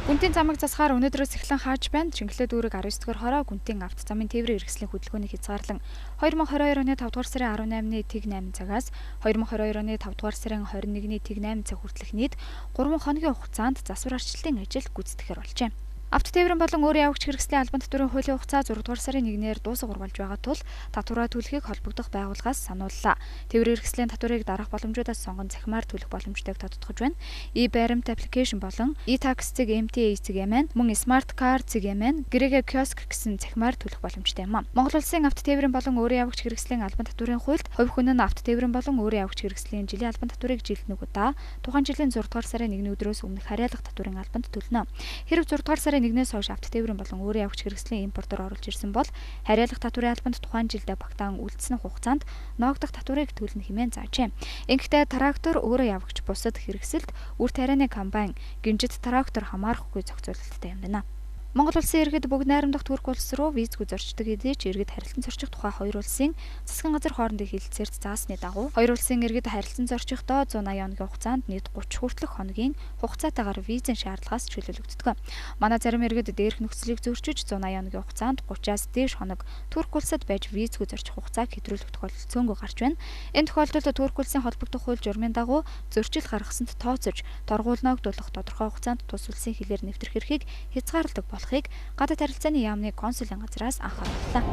Гүнтийн замыг засахаар өнөөдрөөс эхлэн хааж байна. Чингэлээ дүүрэг 19 дугаар хороо гүнтийн авто замын тээврийн хэрэгслийн хөдөлгөөнийг хязгаарлан 2022 оны 5 дугаар сарын 18-ны тэг 8 цагаас 2022 оны 5 дугаар сарын 21-ний тэг 8 цаг хүртэлх нийт 3 хоногийн хугацаанд засвар арчлалын ажил гүйцэтгэхээр болжээ. Авто тээврийн болон өөр явагч хэрэгслийн албан татварын хуулийн хугацаа 6 дугаар сарын 1-ээр дуусах урвалж байгаа тул татвараа төлөхийг холбогдох байгууллагаас санууллаа. Тээврийн хэрэгслийн татварыг дараах боломжуудаас сонгон цахимаар төлөх боломжтойг тодотгож байна. E-баримт аппликейшн болон e-tax цэг MTA цэг MN мөн smart card цэг MN гэрээгээ киоск гэсэн цахимаар төлөх боломжтой юм а. Монгол Улсын авто тээврийн болон өөр явагч хэрэгслийн албан татварын хуульд хувь хүн нь авто тээврийн болон өөр явагч хэрэгслийн жилийн албан татварыг жилд нэг удаа тухайн жилийн 6 дугаар сарын 1-ний өдрөөс өмнөх харьяалах татварын албанд төлнө. Хэрв 6 дугаар сарын 1-ээс хойш авто тээврийн болон өөрийн явагч хэрэгслийн импортоор оруулж ирсэн бол харьяалах татварын албанд тухайн жилдээ багтаан үлдсэн хугацаанд ноогдох татварыг төлнө хэмээн заажээ. Ингэхдээ трактор, өөрөө явагч бусад хэрэгсэлд үр тарианы комбайн, гинжит трактор хамаарахгүй зохицуулалттай юм байна. Монгол Улсын иргэд бүгд найрамдах Турк улс руу визгүй зорчдог хэдий ч иргэд харилцан зорчих тухай хоёр улсын засгийн газар хоорондын хэлэлцээрт заасны дагуу хоёр улсын иргэд харилцан зорчихдоо 180 хоногийн хугацаанд нийт 30 хүртэлх хоногийн хугацаатайгаар визийн шаардлагаас чөлөөлөгддөг. Манай зарим иргэд дээрх нөхцөлийг зөрчиж 180 хоногийн хугацаанд 30-аас дээш хоног Турк улсад байж визгүй зорчих хугацааг хэтрүүлэх тохиолдол цөөнгөө гарч байна. Энэ тохиолдолд Турк улсын холбогдох хууль журмын дагуу зөрчил гаргасанд тооцож торгуул ноогдуулах тодорхой хугацаанд тус улсын хилээр нэвтрэх эрхийг хязгаарладаг болохыг гадаад харилцааны яамны консулын газраас анхаарууллаа.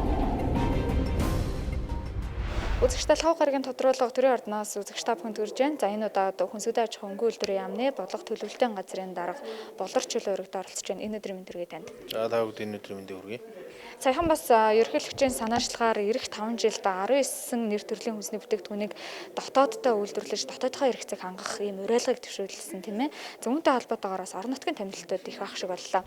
Үзэгч талхаа гарагийн тодруулга төрийн ордноос үзэгч та бүхэнд хүрж байна. За энэ удаад Хүнсүдэ аж ахуйн хөнгөн үйлдвэрийн яамны бодлого төлөвлөлтийн газрын дарга Болор чөлөө өргөд оролцож байна. Энэ өдрийн мэнд хүргэе танд. За та бүхэнд энэ өдрийн мэндийг хүргэе. Саяхан бас ерөнхийлөгчийн санаачлагаар ирэх 5 жилд 19 нэр төрлийн хүнсний бүтээгдэхүүнийг дотооддоо үйлдвэрлэж дотоодынхоо хэрэгцээг хангах ийм уриалгыг төвшүүлсэн тийм ээ. Зүүнтэй холбоотойгоор бас орон нутгийн томилолтууд их байх шиг боллоо.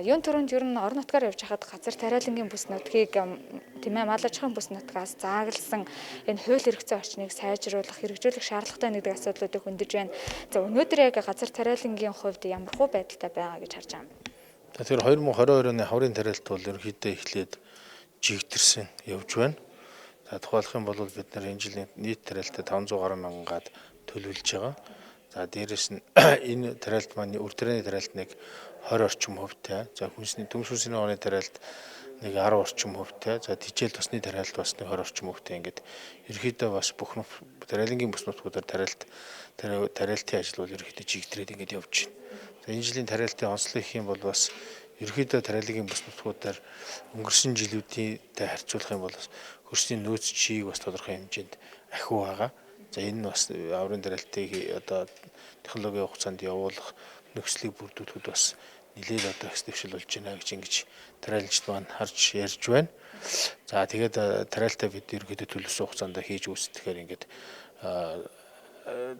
Юун түрүүнд ер нь орон нутгаар явж хахад газар тариалангийн бүс нутгийг тийм ээ мал аж ахуйн бүс нутгаас заагласан энэ хууль хэрэгцээ орчныг сайжруулах, хэрэгжүүлэх шаардлагатай нэгдэг асуудлуудыг хөндөж байна. За өнөөдөр яг газар тариалангийн хувьд ямархуу байдалтай байгаа гэж харж байгаа юм. Тэгэхээр 2022 оны хаврын тариалт бол ерөнхийдөө эхлээд жигдэрсэн явж байна. За тухайлах юм бол бид нар энэ жил нийт тариалтаа 500 гаруй мянгаад төлөвлөж байгаа. За дээрэс нь энэ тариалт маань үр тарианы тариалт нэг 20 орчим хувьтай. За хүнсний төмс хүнсний оны тариалт нэг 10 орчим хувьтай. За тижэл тусны тариалт бас нэг 20 орчим хувьтай. Ингээд ерөнхийдөө бас бүх тариалангийн бүс нутгуудаар тариалтын ажил бол ерөнхийдөө жигдрээд ингээд явж байна. За энэ жилийн тариалтын онцлог гэх юм бол бас ерөнхийдөө тариалангийн бүс нутгуудаар өнгөрсөн жилүүдтэй харьцуулах юм бол бас хөрсний нөөц чийг бас тодорхой хэмжээнд ахиу байгаа. За энэ нь бас аврын тариалтыг одоо технологийн хугацаанд явуулах нөхцөлийг бүрдүүлэхэд бас нэлээд одоо их дэвшил болж байна гэж ингэж тариаланчид маань харж ярьж байна. За тэгээд тариалтаа бид ерөнхийдөө төлөвлөсөн хугацаанд хийж үүсгэхээр ингээд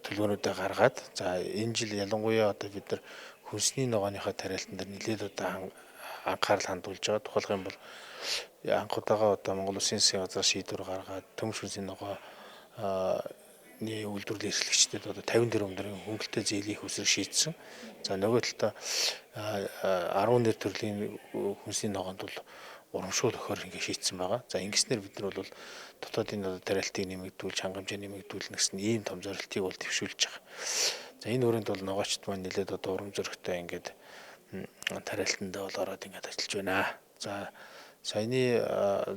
төлөвлөгөөнүүдээ гаргаад за энэ жил ялангуяа одоо бид нар хүнсний ногооныхоо тариалтан дээр нэлээд одоо анхаарал хандуулж байгаа. Тухайлах юм бол анх удаага одоо Монгол Улсын засгийн газраас шийдвэр гаргаад төмс хүнсний ногоо үйлдвэрлэл эрхлэгчдэд одоо 50 тэрбум төгрөгийн хөнгөлөлттэй зээлийн их усрыг шийдсэн. За нөгөө талдаа 11 төрлийн хүнсний ногоонд бол урамшуул өгөхөөр ингэ шийдсэн байгаа. За ингэснээр бид нар бол дотоодын одоо тариалтыг нэмэгдүүлж, хангамжаа нэмэгдүүлнэ гэсэн ийм том зорилтыг бол дэвшүүлж байгаа. За энэ өрөөнд бол ногоочд маань нэлээд одоо урам зоригтой ингээд тариалтандаа бол ороод ингээд ажиллаж байна. За саяны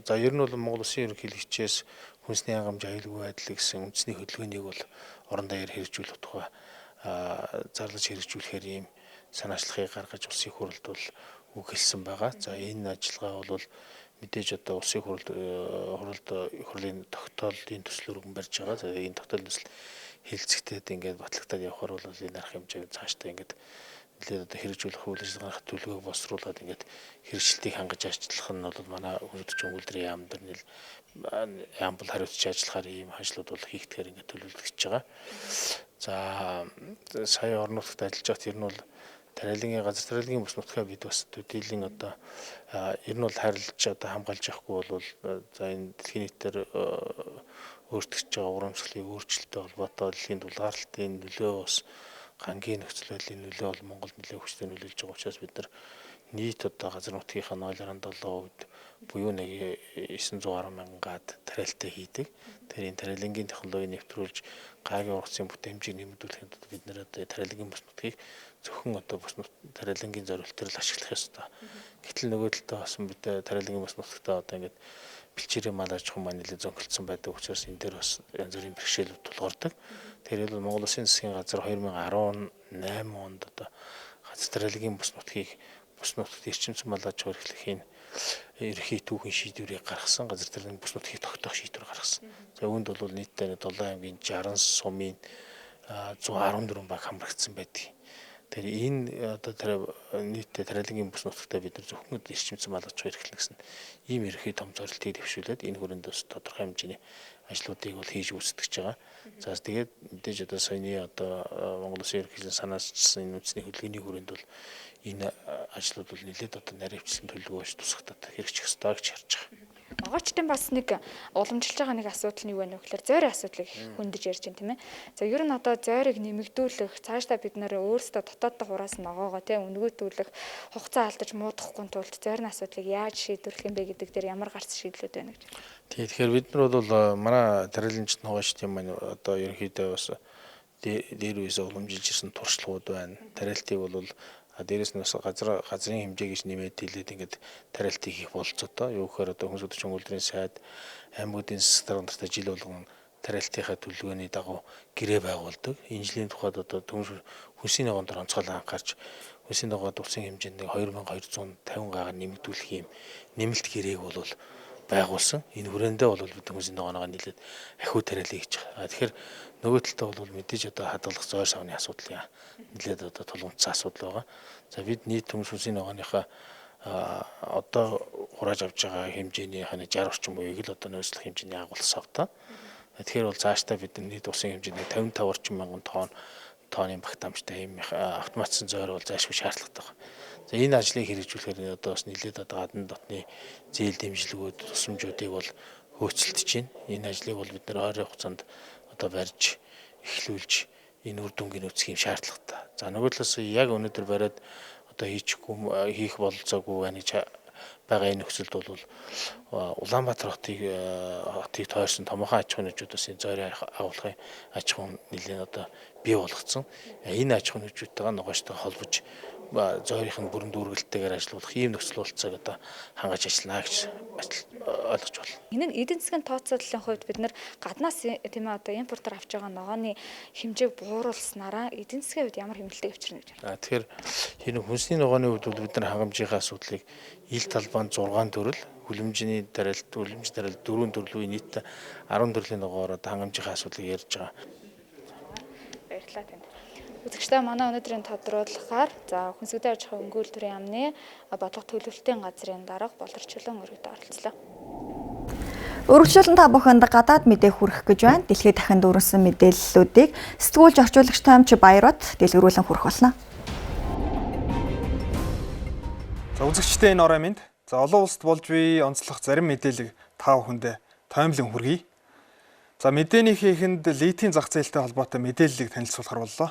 за ер нь бол Монгол Улсын ерөнхийлөгчээс хүнсний хангамж аюулгүй байдал гэсэн үндэсний хөдөлгөөнийг бол орон даяар хэрэгжүүлэх тухай зарлаж хэрэгжүүлэхээр ийм санаачлагыг гаргаж улсын хурлд бол үг хэлсэн байгаа. За энэ ажиллагаа бол мэдээж одоо улсын хурлд хурлын тогтоолын төсөл өргөн барьж байгаа. За энэ тогтоолын төсөл хэлцэгдээд ингээд батлагдаад явхаар бол энэ арга хэмжээ цаашдаа ингээд нэлээд одоо хэрэгжүүлэх үйл ажиллагааны төлөвлөгөөг боловсруулад ингээд хэрэгжилтийг хангаж ажиллах нь бол манай хөрөдч үйлдвэрийн яам дээр нэл яам бол хариуцж ажиллахаар ийм ажлууд бол хийгдэхээр ингээд төлөвлөгдөж байгаа. За сая орон нутагт ажиллаж байхад ер нь бол тариалангийн газар тариалангийн бүс нутгаа бид бас төдийлөн одоо ер нь бол харилж одоо хамгаалж явахгүй бол за энэ дэлхийн нийтээр өөртөж байгаа урамшууллын өөрчлөлттэй холбоотой дэлхийн дулгаарлалтын нөлөө бас гангийн нөхцөл байдлын нөлөө бол Монголд нэлээд хүчтэй нөлөөлж байгаа учраас бид нар нийт одоо газар нутгийнхаа 0.7% буюу нэг 910 мянган гад тариалтай хийдэг. Тэгэхээр энэ тариалангийн технологиг нэвтрүүлж гагийн ургацын бүтээмжийг нэмэгдүүлэхэд бид нэр одоо тариалангийн бүс нутгийг зөвхөн одоо бүс тариалангийн зорилтоор л ашиглах ёстой. Гэтэл нөгөө талдаа бас бид тариалангийн бүс нутагтаа одоо ингээд бэлчээрээ мал аж ахуй маань нэлээд зөнгөлдсөн байдаг учраас энэ дээр бас янз бүрийн бэрхшээлүүд тулгардаг. Тэгэхээр бол Монгол Улсын засгийн газар 2018 онд одоо газар тариалангийн бүс нутгийг бүс нутагт эрчимцэн мал аж ахуй эрхлэхийн ерөнхий түүхийн шийдвэрийг гаргасан, газар тариалангийн бүс нутгийг тогтоох шийдвэр гаргасан. За үүнд бол нийтдээ 7 аймгийн 60 сумын 114 баг хамрагдсан байдаг. Тэгэхээр энэ одоо нийтдээ тариалангийн бүс нутагтаа бид нар зөвхөн эрчимцэн мал аж ахуй эрхлэнэ гэсэн ийм ерөнхий том зорилтыг дэвшүүлээд энэ хүрээнд бас тодорхой хэмжээний ажлуудыг бол хийж үүсгэж байгаа. За тэгээд мэдээж одоо саяны одоо Монгол Улсын ерөнхийлөгчийн санаачилсан энэ үндэсний хөдөлгөөний хүрээнд бол энэ ажлууд бол нэлээд одоо наривчлан төлөвлөгөө тусгагдаад хэрэгжих ёстой гэж харж байгаа. Ногоочдын бас нэг уламжилж байгаа нэг асуудал нь юу вэ гэхээр зойрын асуудлыг хөндөж ярьж байна тийм ээ. За ер нь одоо зойрыг нэмэгдүүлэх, цаашдаа бид нэр өөрсдөө дотооддоо хураас ногоогоо тийм өнгөтүүлэх, хугацаа алдаж муудахгүй тулд зойрын асуудлыг яаж шийдвэрлэх юм бэ гэдэг дээр ямар гарц шийдлүүд байна гэж. Тийм, тэгэхээр бид нар бол манай тариаланчид ногоочдын маань одоо ерөнхийдөө бас дээр үеэс уламжилж ирсэн туршлагууд байна. Тариалтыг бол дээрээс нь бас газрын хэмжээ гэж нэмээд хэлээд ингээд тариалтыг хийх болцоотой. Юу гэхээр одоо хүнс хөдөлгөөн үйлдвэрийн сайд аймагуудын засаг дарга нартай жил болгон тариалтынхаа төлөвлөгөөний дагуу гэрээ байгуулдаг. Энэ жилийн тухайд одоо хүнсний ногоон дээр онцгой анхаарч хүнсний ногоод улсын хэмжээнд 2250 гаар нэмэгдүүлэх юм нэмэлт гэрээг бол байгуулсан. Энэ хүрээндээ бол бид хүнсний ногооноогоо нэлээд ахиу тариалан хийж байгаа. Тэгэхээр нөгөө талдаа бол мэдээж одоо хадгалах зойр савны асуудал нэлээд одоо тулгамдсан асуудал байгаа. За бид нийт хүнсний ногооныхаа одоо хурааж авч байгаа хэмжээний 60 орчим буюу л одоо нөөцлөх хэмжээний агуулах савтай. Тэгэхээр бол цаашдаа бид нийт усын хэмжээний 55 орчим мянган тонны багтаамжтай ийм автоматсан зойр бол зайлшгүй шаардлагатай байна. За энэ ажлыг хэрэгжүүлэхээр одоо бас нэлээд одоо гадна дотны зээл дэмжлэгүүд, тусламжуудыг бол хөөцөлдөж байна. Энэ ажлыг бол бид нар ойрын хугацаанд одоо барьж эхлүүлж энэ үр дүнгийг үүсгэх юм шаардлагатай. За нөгөө талаас яг өнөөдөр бариад одоо хийх бололцоогүй байна гэж байгаа энэ нөхцөлд бол Улаанбаатар хотыг тойрсон томоохон аж ахуйн нэгжүүд энэ зойрын агуулгын аж ахуйн нэлээд одоо бий болгоцсон. Энэ аж ахуйн нэгжүүдтэйгээ ногоочтойгоо холбож зойрынх нь бүрэн дүүргэлттэйгээр ажиллах ийм нөхцөл болцоог одоо хангаж ажиллана гэж ойлгож байна. Энэ нь эдийн засгийн тооцооллын хувьд бид нэр гаднаас тийм одоо импортоор авч байгаа ногооны хэмжээг бууруулснараа эдийн засгийн хувьд ямар хэмнэлтийг авчирна гэж байна. Тэгэхээр энэ хүнсний ногооны хувьд бол бид нар хангамжийнхаа асуудлыг ил талбанд 6 төрөл, хүлэмжний тариалт, хүлэмж тариалт 4 төрлийн нийт 10 төрлийн ногооор одоо хангамжийнхаа асуудлыг ярьж байгаа. Баярлалаа танд. Үзэгчдээ манай өнөөдрийн тодруулахаар за хүнсэгдээ аж ахуйн өнгө үйлдвэрийн яамны бодлого төлөвлөлтийн газрын дарга Болорчлон өргөдөө оролцлоо. Өргөжлөлн та бүхэнд гадаад мэдээ хүргэх гэж байна. Дэлхийд дахин дүүрсэн мэдээллүүдийг сэтгүүлч орчуулагч Томч Баярот дэлгэрүүлэн хүргэх болно. За үзэгчдээ энэ орой минь за олон улсад болж буй онцлог зарим мэдээллийг та бүхэндээ тоймлон хүргэе. За мэдээнийхээ эхэнд литийн зах зээлтэй холбоотой мэдээллийг танилцуулахар боллоо.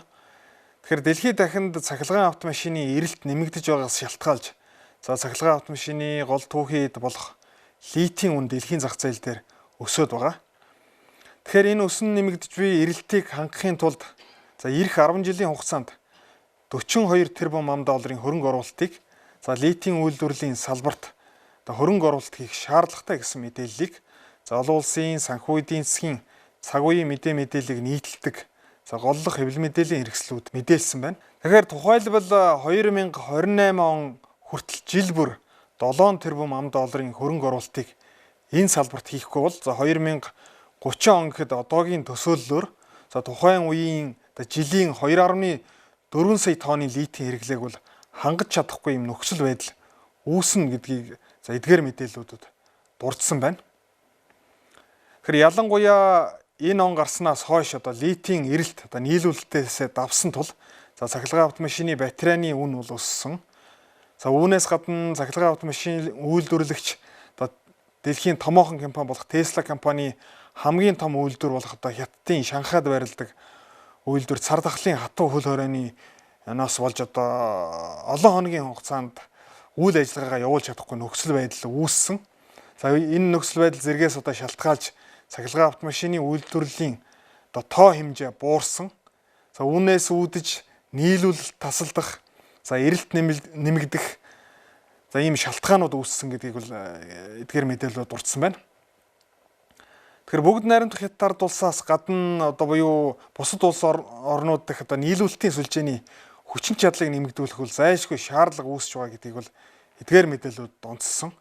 Тэгэхээр дэлхийд дахинд цахилгаан автомашины эрэлт нэмэгдэж байгаас шалтгаалж за цахилгаан автомашины гол түүхийн эд болох литийн үн дэлхийн зах зээл дээр өсөөд байгаа. Тэгэхээр энэ өсөн нэмэгдэж буй эрэлтийг хангахын тулд за ирэх 10 жилийн хугацаанд 42 тэрбум ам долларын хөрөнгө оруулалтыг за литийн үйлдвэрлэлийн салбарт хөрөнгө оруулалт хийх шаардлагатай гэсэн мэдээллийг за олон улсын санхүү эдийн засгийн цаг үеийн мэдээллийг нийтэлдэг за голлох хэвлэл мэдээллийн хэрэгслүүд мэдээлсэн байна. Тэгэхээр тухайлбал 2028 он хүртэл жил бүр 7 тэрбум ам долларын хөрөнгө оруулалтыг энэ салбарт хийхгүй бол за 2030 он гэхэд одоогийн төсөөллөөр за тухайн үеийн жилийн 2.4 сая тонны литийн хэрэглээг бол хангаж чадахгүй юм нөхцөл байдал үүснэ гэдгийг за эдгээр мэдээллүүдэд дурдсан байна. Тэгэхээр ялангуяа энэ он гарснаас хойш одоо литийн эрэлт одоо нийлүүлэлтээсээ давсан тул за цахилгаан автомашины батарейны үн бол өссөн. За үүнээс гадна цахилгаан автомашин үйлдвэрлэгч одоо дэлхийн томоохон компани болох Tesla компани хамгийн том үйлдвэр болох одоо Хятадын Шанхайд байрладаг үйлдвэр цар тахлын хатуу хөл хорионы ноос болж одоо олон хоногийн хугацаанд үйл ажиллагаагаа явуулж чадахгүй нөхцөл байдал үүссэн. За энэ нөхцөл байдал зэргээс одоо шалтгаалж цахилгаан автомашины үйлдвэрлэлийн одоо тоо хэмжээ буурсан. За үүнээс үүдэж нийлүүлэлт тасалдах, за эрэлт нэмэгдэх за ийм шалтгаанууд үүссэн гэдгийг бол эдгээр мэдээлэлд дурдсан байна. Тэгэхээр бүгд найрамдах Хятад улсаас гадна одоо буюу бусад улс орнууд дэх одоо нийлүүлэлтийн сүлжээний хүчин чадлыг нэмэгдүүлэх бол зайлшгүй шаардлага үүсэж байгаа гэдгийг бол эдгээр мэдээлэлд онцлсон.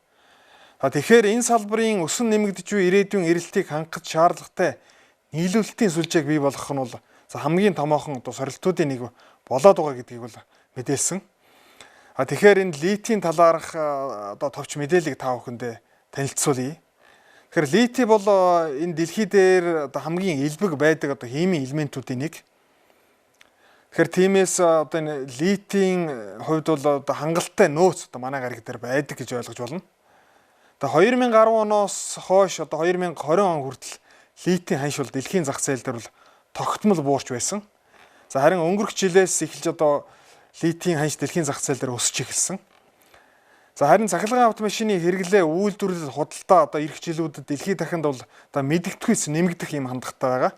Тэгэхээр энэ салбарын өсөн нэмэгдэж буй ирээдүйн эрэлтийг хангах шаардлагатай нийлүүлэлтийн сүлжээг бий болгох нь бол хамгийн томоохон одоо сорилтуудын нэг болоод байгаа гэдгийг бол мэдээлсэн. Тэгэхээр энэ литийн талаарх одоо товч мэдээллийг та бүхэндээ танилцуулъя. Тэгэхээр литий бол энэ дэлхий дээр одоо хамгийн элбэг байдаг одоо химийн элементүүдийн нэг. Тэгэхээр тиймээс одоо энэ литийн хувьд бол одоо хангалттай нөөц одоо манай гариг дээр байдаг гэж ойлгож байна. 2010 оноос хойш одоо 2020 он хүртэл литийн ханш бол дэлхийн зах зээл дээр бол тогтмол буурч байсан. За харин өнгөрөх жилээс эхэлж одоо литийн ханш дэлхийн зах зээл дээр өсөж эхэлсэн. За харин цахилгаан автомашины хэрэглээ, үйлдвэрлэл, худалдаа одоо ирэх жилүүдэд дэлхийд дахинд бол одоо мэдэгдэхүйц нэмэгдэх юм хандлагатай байгаа.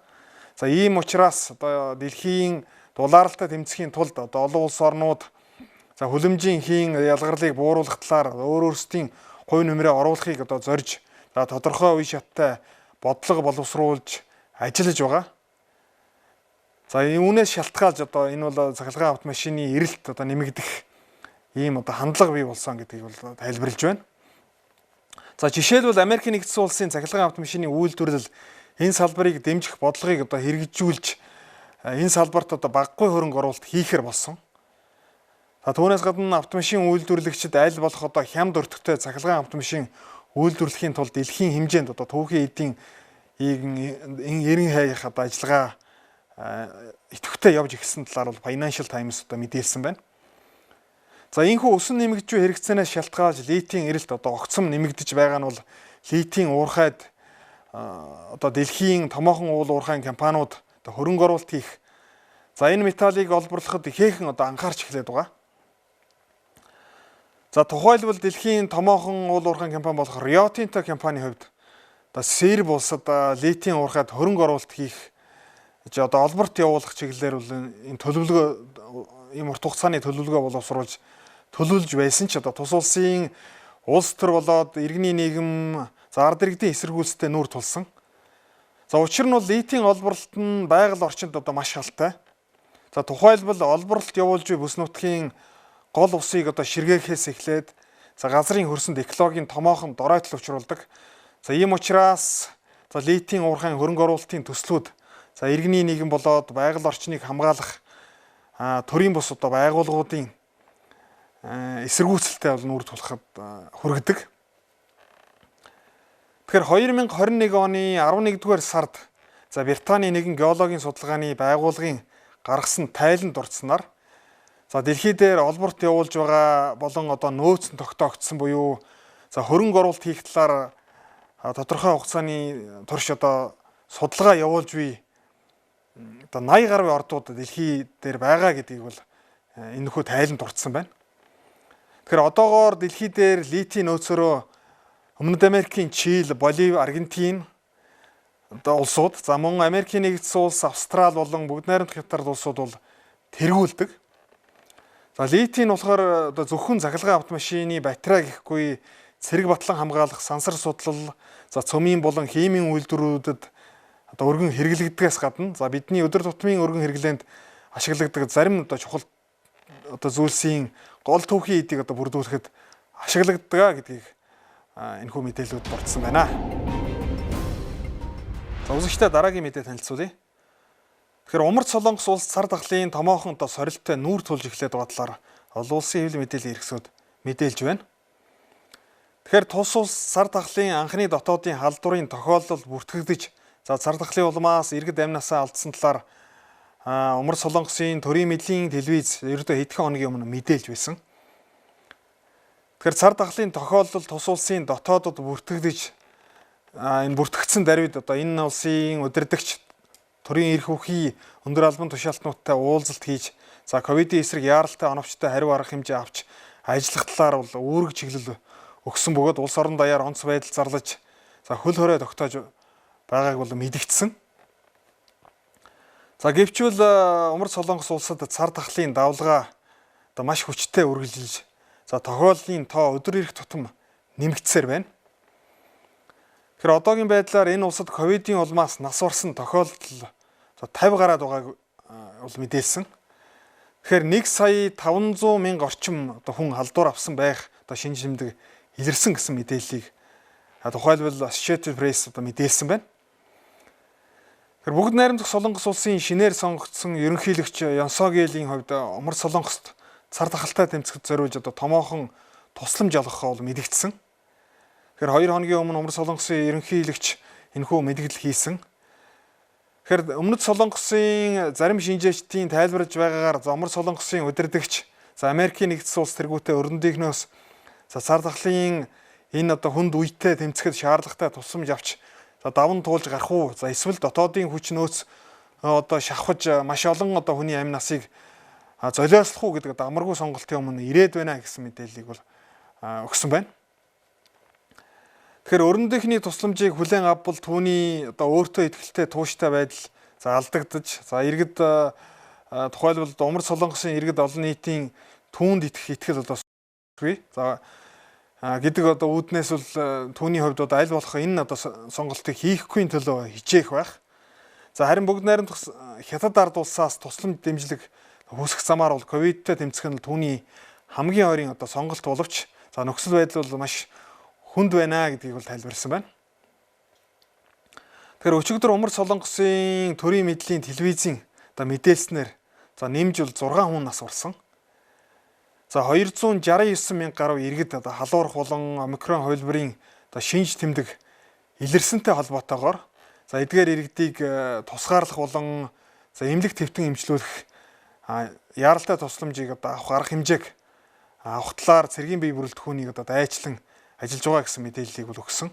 За ийм учраас одоо дэлхийн дулаалтай тэмцэхийн тулд одоо олон улс орнууд за хүлэмжийн хийн ялгарлыг бууруулах талаар өөр өөрсдийн хувь нэмрээ оруулахыг одоо зорж за тодорхой үе шаттай бодлого боловсруулж ажиллаж байгаа. За үүнээс шалтгаалж одоо энэ бол цахилгаан автомашины эрэлт одоо нэмэгдэх ийм одоо хандлага бий болсон гэдгийг бол тайлбарлаж байна. За жишээлбэл Америкийн нэгдсэн улсын цахилгаан автомашины үйлдвэрлэл энэ салбарыг дэмжих бодлогыг одоо хэрэгжүүлж энэ салбарт одоо багагүй хөрөнгө оруулалт хийхээр болсон. За түүнээс гадна автомашин үйлдвэрлэгчид аль болох одоо хямд өртөгтэй цахилгаан автомашин үйлдвэрлэхийн тулд дэлхийн хэмжээнд одоо түүхийн эдийн 90 хаях одоо ажиллагаа идэвхтэй явж эхэлсэн талаар бол Financial Times одоо мэдээлсэн байна. За энэхүү өсөн нэмэгдэж буй хэрэгцээнээс шалтгаалж литийн эрэлт одоо огцом нэмэгдэж байгаа нь бол литийн уурхайд одоо дэлхийн томоохон уул уурхайн компаниуд одоо хөрөнгө оруулалт хийх. За энэ металлыг олборлоход ихээхэн одоо анхаарч эхлээд байгаа. За тухайлбал дэлхийн томоохон уул уурхайн компани болох Rio Tinto компанийн хувьд одоо Серб улсад литийн уурхайд хөрөнгө оруулалт хийх одоо олборт явуулах чиглэлээр бол энэ төлөвлөгөө ийм урт хугацааны төлөвлөгөө боловсруулж төлөвлөж байсан ч одоо тус улсын улс төр болоод иргэний нийгэм за ард иргэдийн эсэргүүцэлтэй нүүр тулсан. За учир нь бол литийн олборлолт нь байгаль орчинд одоо маш халтай. За тухайлбал олборлолт явуулж буй бүс нутгийн гол усыг одоо ширгээхээс эхлээд за газрын хөрсөнд экологийн томоохон доройтол учруулдаг. За ийм учраас за литийн уурхайн хөрөнгө оруулалтын төслүүд за иргэний нийгэм болоод байгаль орчныг хамгаалах төрийн бус одоо байгууллагуудын эсэргүүцэлтэй бол нүүр тулахад хүргэдэг. Тэгэхээр 2021 оны 11-р сард за Британий нэгэн геологийн судалгааны байгууллагын гаргасан тайлан дурдсанаар за дэлхий дээр олборт явуулж байгаа болон одоо нөөцөн тогтоогдсон буюу за хөрөнгө оруулалт хийх талаар тодорхой хугацааны турш одоо судалгаа явуулж буй одоо 80 гаруй ордууд дэлхий дээр байгаа гэдгийг бол энэ нөхөө тайлан дурдсан байна. Тэгэхээр одоогоор дэлхий дээр литийн нөөцөөрөө Өмнөд Америкийн Чили, Болив, Аргентин одоо улсууд, за мөн Америкийн нэгдсэн улс, Австрали болон Бүгд найрамдах Хятад улсууд бол тэргүүлдэг. За литийн болохоор одоо зөвхөн цахилгаан автомашины батарей гэхгүй цэрэг батлан хамгаалах, сансар судлал, за цөмийн болон химийн үйлдвэрүүдэд одоо өргөн хэрэглэгддгээс гадна за бидний өдөр тутмын өргөн хэрэглээнд ашигладаг зарим одоо чухал одоо зүйлсийн гол түүхийн эдийг одоо бүрдүүлэхэд ашиглагддаг гэдгийг энэхүү мэдээлэлүүд дурдсан байна. За үзэгчдээ дараагийн мэдээ танилцуулъя. Тэгэхээр Умард Солонгос улс цар тахлын томоохон одоо сорилттой нүүр тулж эхлээд байгаа талаар олон улсын хэвлэл мэдээллийн эрхсүүд мэдээлж байна. Тэгэхээр тус улс цар тахлын анхны дотоодын халдварын тохиолдол бүртгэгдэж за цар тахлын улмаас иргэд амнасаа алдсан талаар Умард Солонгосын төрийн мэдлийн телевиз ердөө хэдхэн хоногийн өмнө мэдээлж байсан. Тэгэхээр цар тахлын тохиолдол тус улсын дотоодод бүртгэгдэж энэ бүртгэгдсэн даруйд одоо энэ улсын удирдагч төрийн эрх бүхий өндөр албан тушаалтнуудтай уулзалт хийж за ковидын эсрэг яаралтай оновчтой хариу арга хэмжээ авч ажиллах талаар бол үүрэг чиглэл өгсөн бөгөөд улс орон даяар онц байдал зарлаж за хөл хорой тогтоож байгааг бол мэдэгдсэн. За гэвчвэл Умард Солонгос улсад цар тахлын давлгаа одоо маш хүчтэй үргэлжилж за тохиоллын тоо өдөр ирэх тутам нэмэгдсээр байна. Тэгэхээр одоогийн байдлаар энэ улсад ковидын улмаас нас барсан тохиолдол за 50 гараад байгааг бол мэдээлсэн. Тэгэхээр 1 сая 500 мянга орчим одоо хүн халдвар авсан байх одоо шинэ шимдэг илэрсэн гэсэн мэдээллийг тухайлбал Associated Press одоо мэдээлсэн байна. Тэгэхээр Бүгд найрамдах Солонгос улсын шинээр сонгогдсон ерөнхийлөгч Янсогелийн хувьд Умард Солонгост цар тахалтай тэмцэхэд зориулж одоо томоохон тусламж олгохоо бол мэдэгдсэн. Тэгэхээр 2 хоногийн өмнө Умард Солонгосын ерөнхийлөгч энэхүү мэдгдэл хийсэн. Тэгэхээр Өмнөд Солонгосын зарим шинжээчдийн тайлбарлаж байгаагаар Умард Солонгосын удирдагч за Америкийн нэгдсэн улс тэргүүтээ өрөндийнхнөөс за цар тахлын энэ одоо хүнд үетэй тэмцэхэд шаардлагатай тусламж авч за даван туулж гарах уу за эсвэл дотоодын хүч нөөц одоо шавхаж маш олон одоо хүний амь насыг золиослох уу гэдэг одоо амаргүй сонголтын өмнө ирээд байна гэсэн мэдээллийг бол өгсөн байна. Тэгэхээр өрөндийнхний тусламжийг хүлээн авбал түүний одоо өөртөө итгэлтэй тууштай байдал за алдагдаж за иргэд тухайлбал Умард Солонгосын иргэд олон нийтийн түүнд итгэх итгэл одоо за гэдэг одоо үүднээс бол түүний хувьд одоо аль болох энэ одоо сонголтыг хийхгүй төлөө хичээх байх. За харин Бүгд найрамдах Хятад ард улсаас тусламж дэмжлэг хүсэх замаар бол ковидтэй тэмцэх нь түүний хамгийн ойрын одоо сонголт боловч за нөхцөл байдал бол маш хүнд байна гэдгийг бол тайлбарласан байна. Тэгэхээр өчигдөр Умар Солонгосын төрийн мэдлийн телевизийн одоо мэдээлснээр за нэмж бол 6 хүн нас барсан. За 269 мянга гаруй иргэд одоо халуурах болон омикрон хувилбарын одоо шинж тэмдэг илэрсэнтэй холбоотойгоор за эдгээр иргэдийг тусгаарлах болон за эмнэлэг твтэн эмчлүүлэх яаралтай тусламжийг одоо авах арга хэмжээг авах талаар цэргийн бие бүрэлдэхүүнийг одоо дайчлан ажиллаж байгаа гэсэн мэдээллийг бол өгсөн.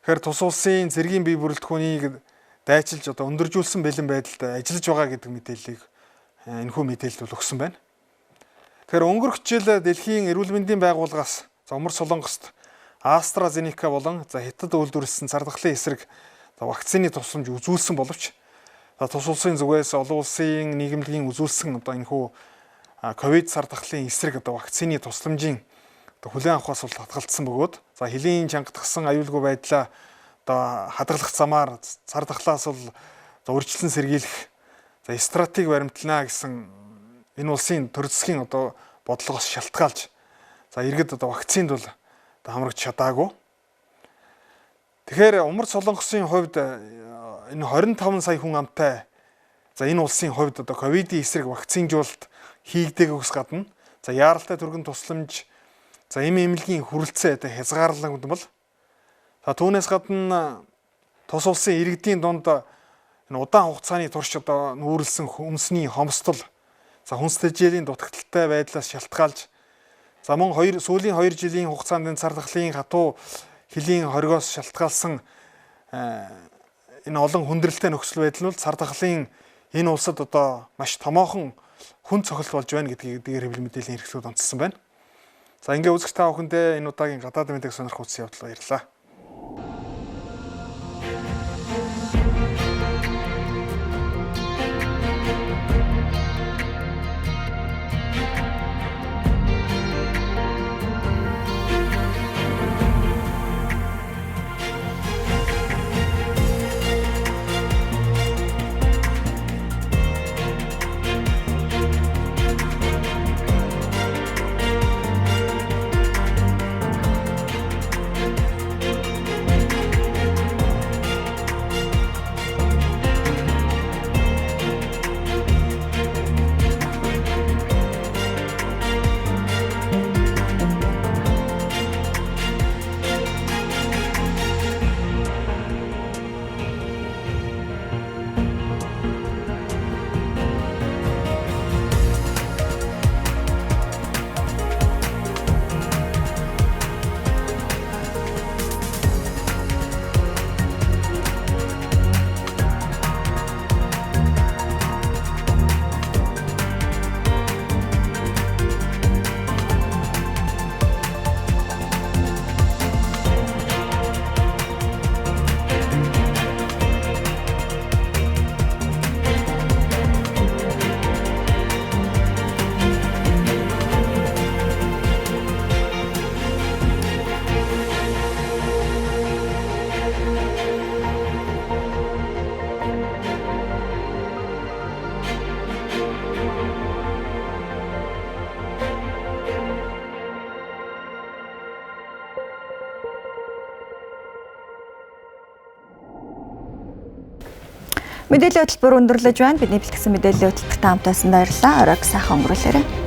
Тэгэхээр тус улсын цэргийн бие бүрэлдэхүүнийг дайчилж одоо өндөржүүлсэн бэлэн байдалд ажиллаж байгаа гэдэг мэдээллийг энэхүү мэдээлэлд бол өгсөн байна. Тэгэхээр өнгөрөх жил дэлхийн эрүүл мэндийн байгууллагаас за Умар Солонгост AstraZeneca болон за Хятад үйлдвэрлэсэн цар тахлын эсрэг за вакцины тусламж үзүүлсэн боловч за тус улсын зүгээс олон улсын нийгэмлэгийн үзүүлсэн одоо энэхүү ковид цар тахлын эсрэг одоо вакцины тусламжийн одоо хүлээн авахаас бол татгалцсан бөгөөд за хөлийн чангатгсан аюулгүй байдлаа одоо хадгалах замаар цар тахлаас бол за үржилсэн сэргийлэх за стратеги баримтлана гэсэн энэ улсын төр засгийн одоо бодлогоос шалтгаалж за иргэд одоо вакцинд бол одоо хамрагч чадаагүй. Тэгэхээр Умар Солонгосын хувьд энэ 25 сая хүн амтай за энэ улсын хувьд одоо ковидын эсрэг вакцинжуулалт хийгдээгүйс гадна за яаралтай түргэн тусламж за эм эмнэлгийн хүрэлцээ одоо хязгаарлагдмал. За түүнээс гадна тус улсын иргэдийн дунд энэ удаан хугацааны турш одоо нүүрлсэн хүнсний хомсдол за хүнс тэжээлийн дутагдaltaй байдлаас шалтгаалж за мөн сүүлийн 2 жилийн хугацаанд энэ цар тахлын хатуу хөлийн хоригоос шалтгаалсан энэ олон хүндрэлтэй нөхцөл байдал нь бол цар тахлын энэ улсад одоо маш томоохон хүн цохилт болж байна гэдгийг дээр хэвлэл мэдээллийн хэрэгслүүд онцлсон байна. За ингээ үзэгч та бүхэндээ энэ удаагийн гадаад мэдээг сонирх үзсэн явдал баярлалаа. Мэдээллийн хөтөлбөр өндөрлөж байна. Бидний бэлтгэсэн мэдээллийн хөтөлбөртэй хамт байсан баярлалаа. Оройг сайхан өнгөрүүлээрэй.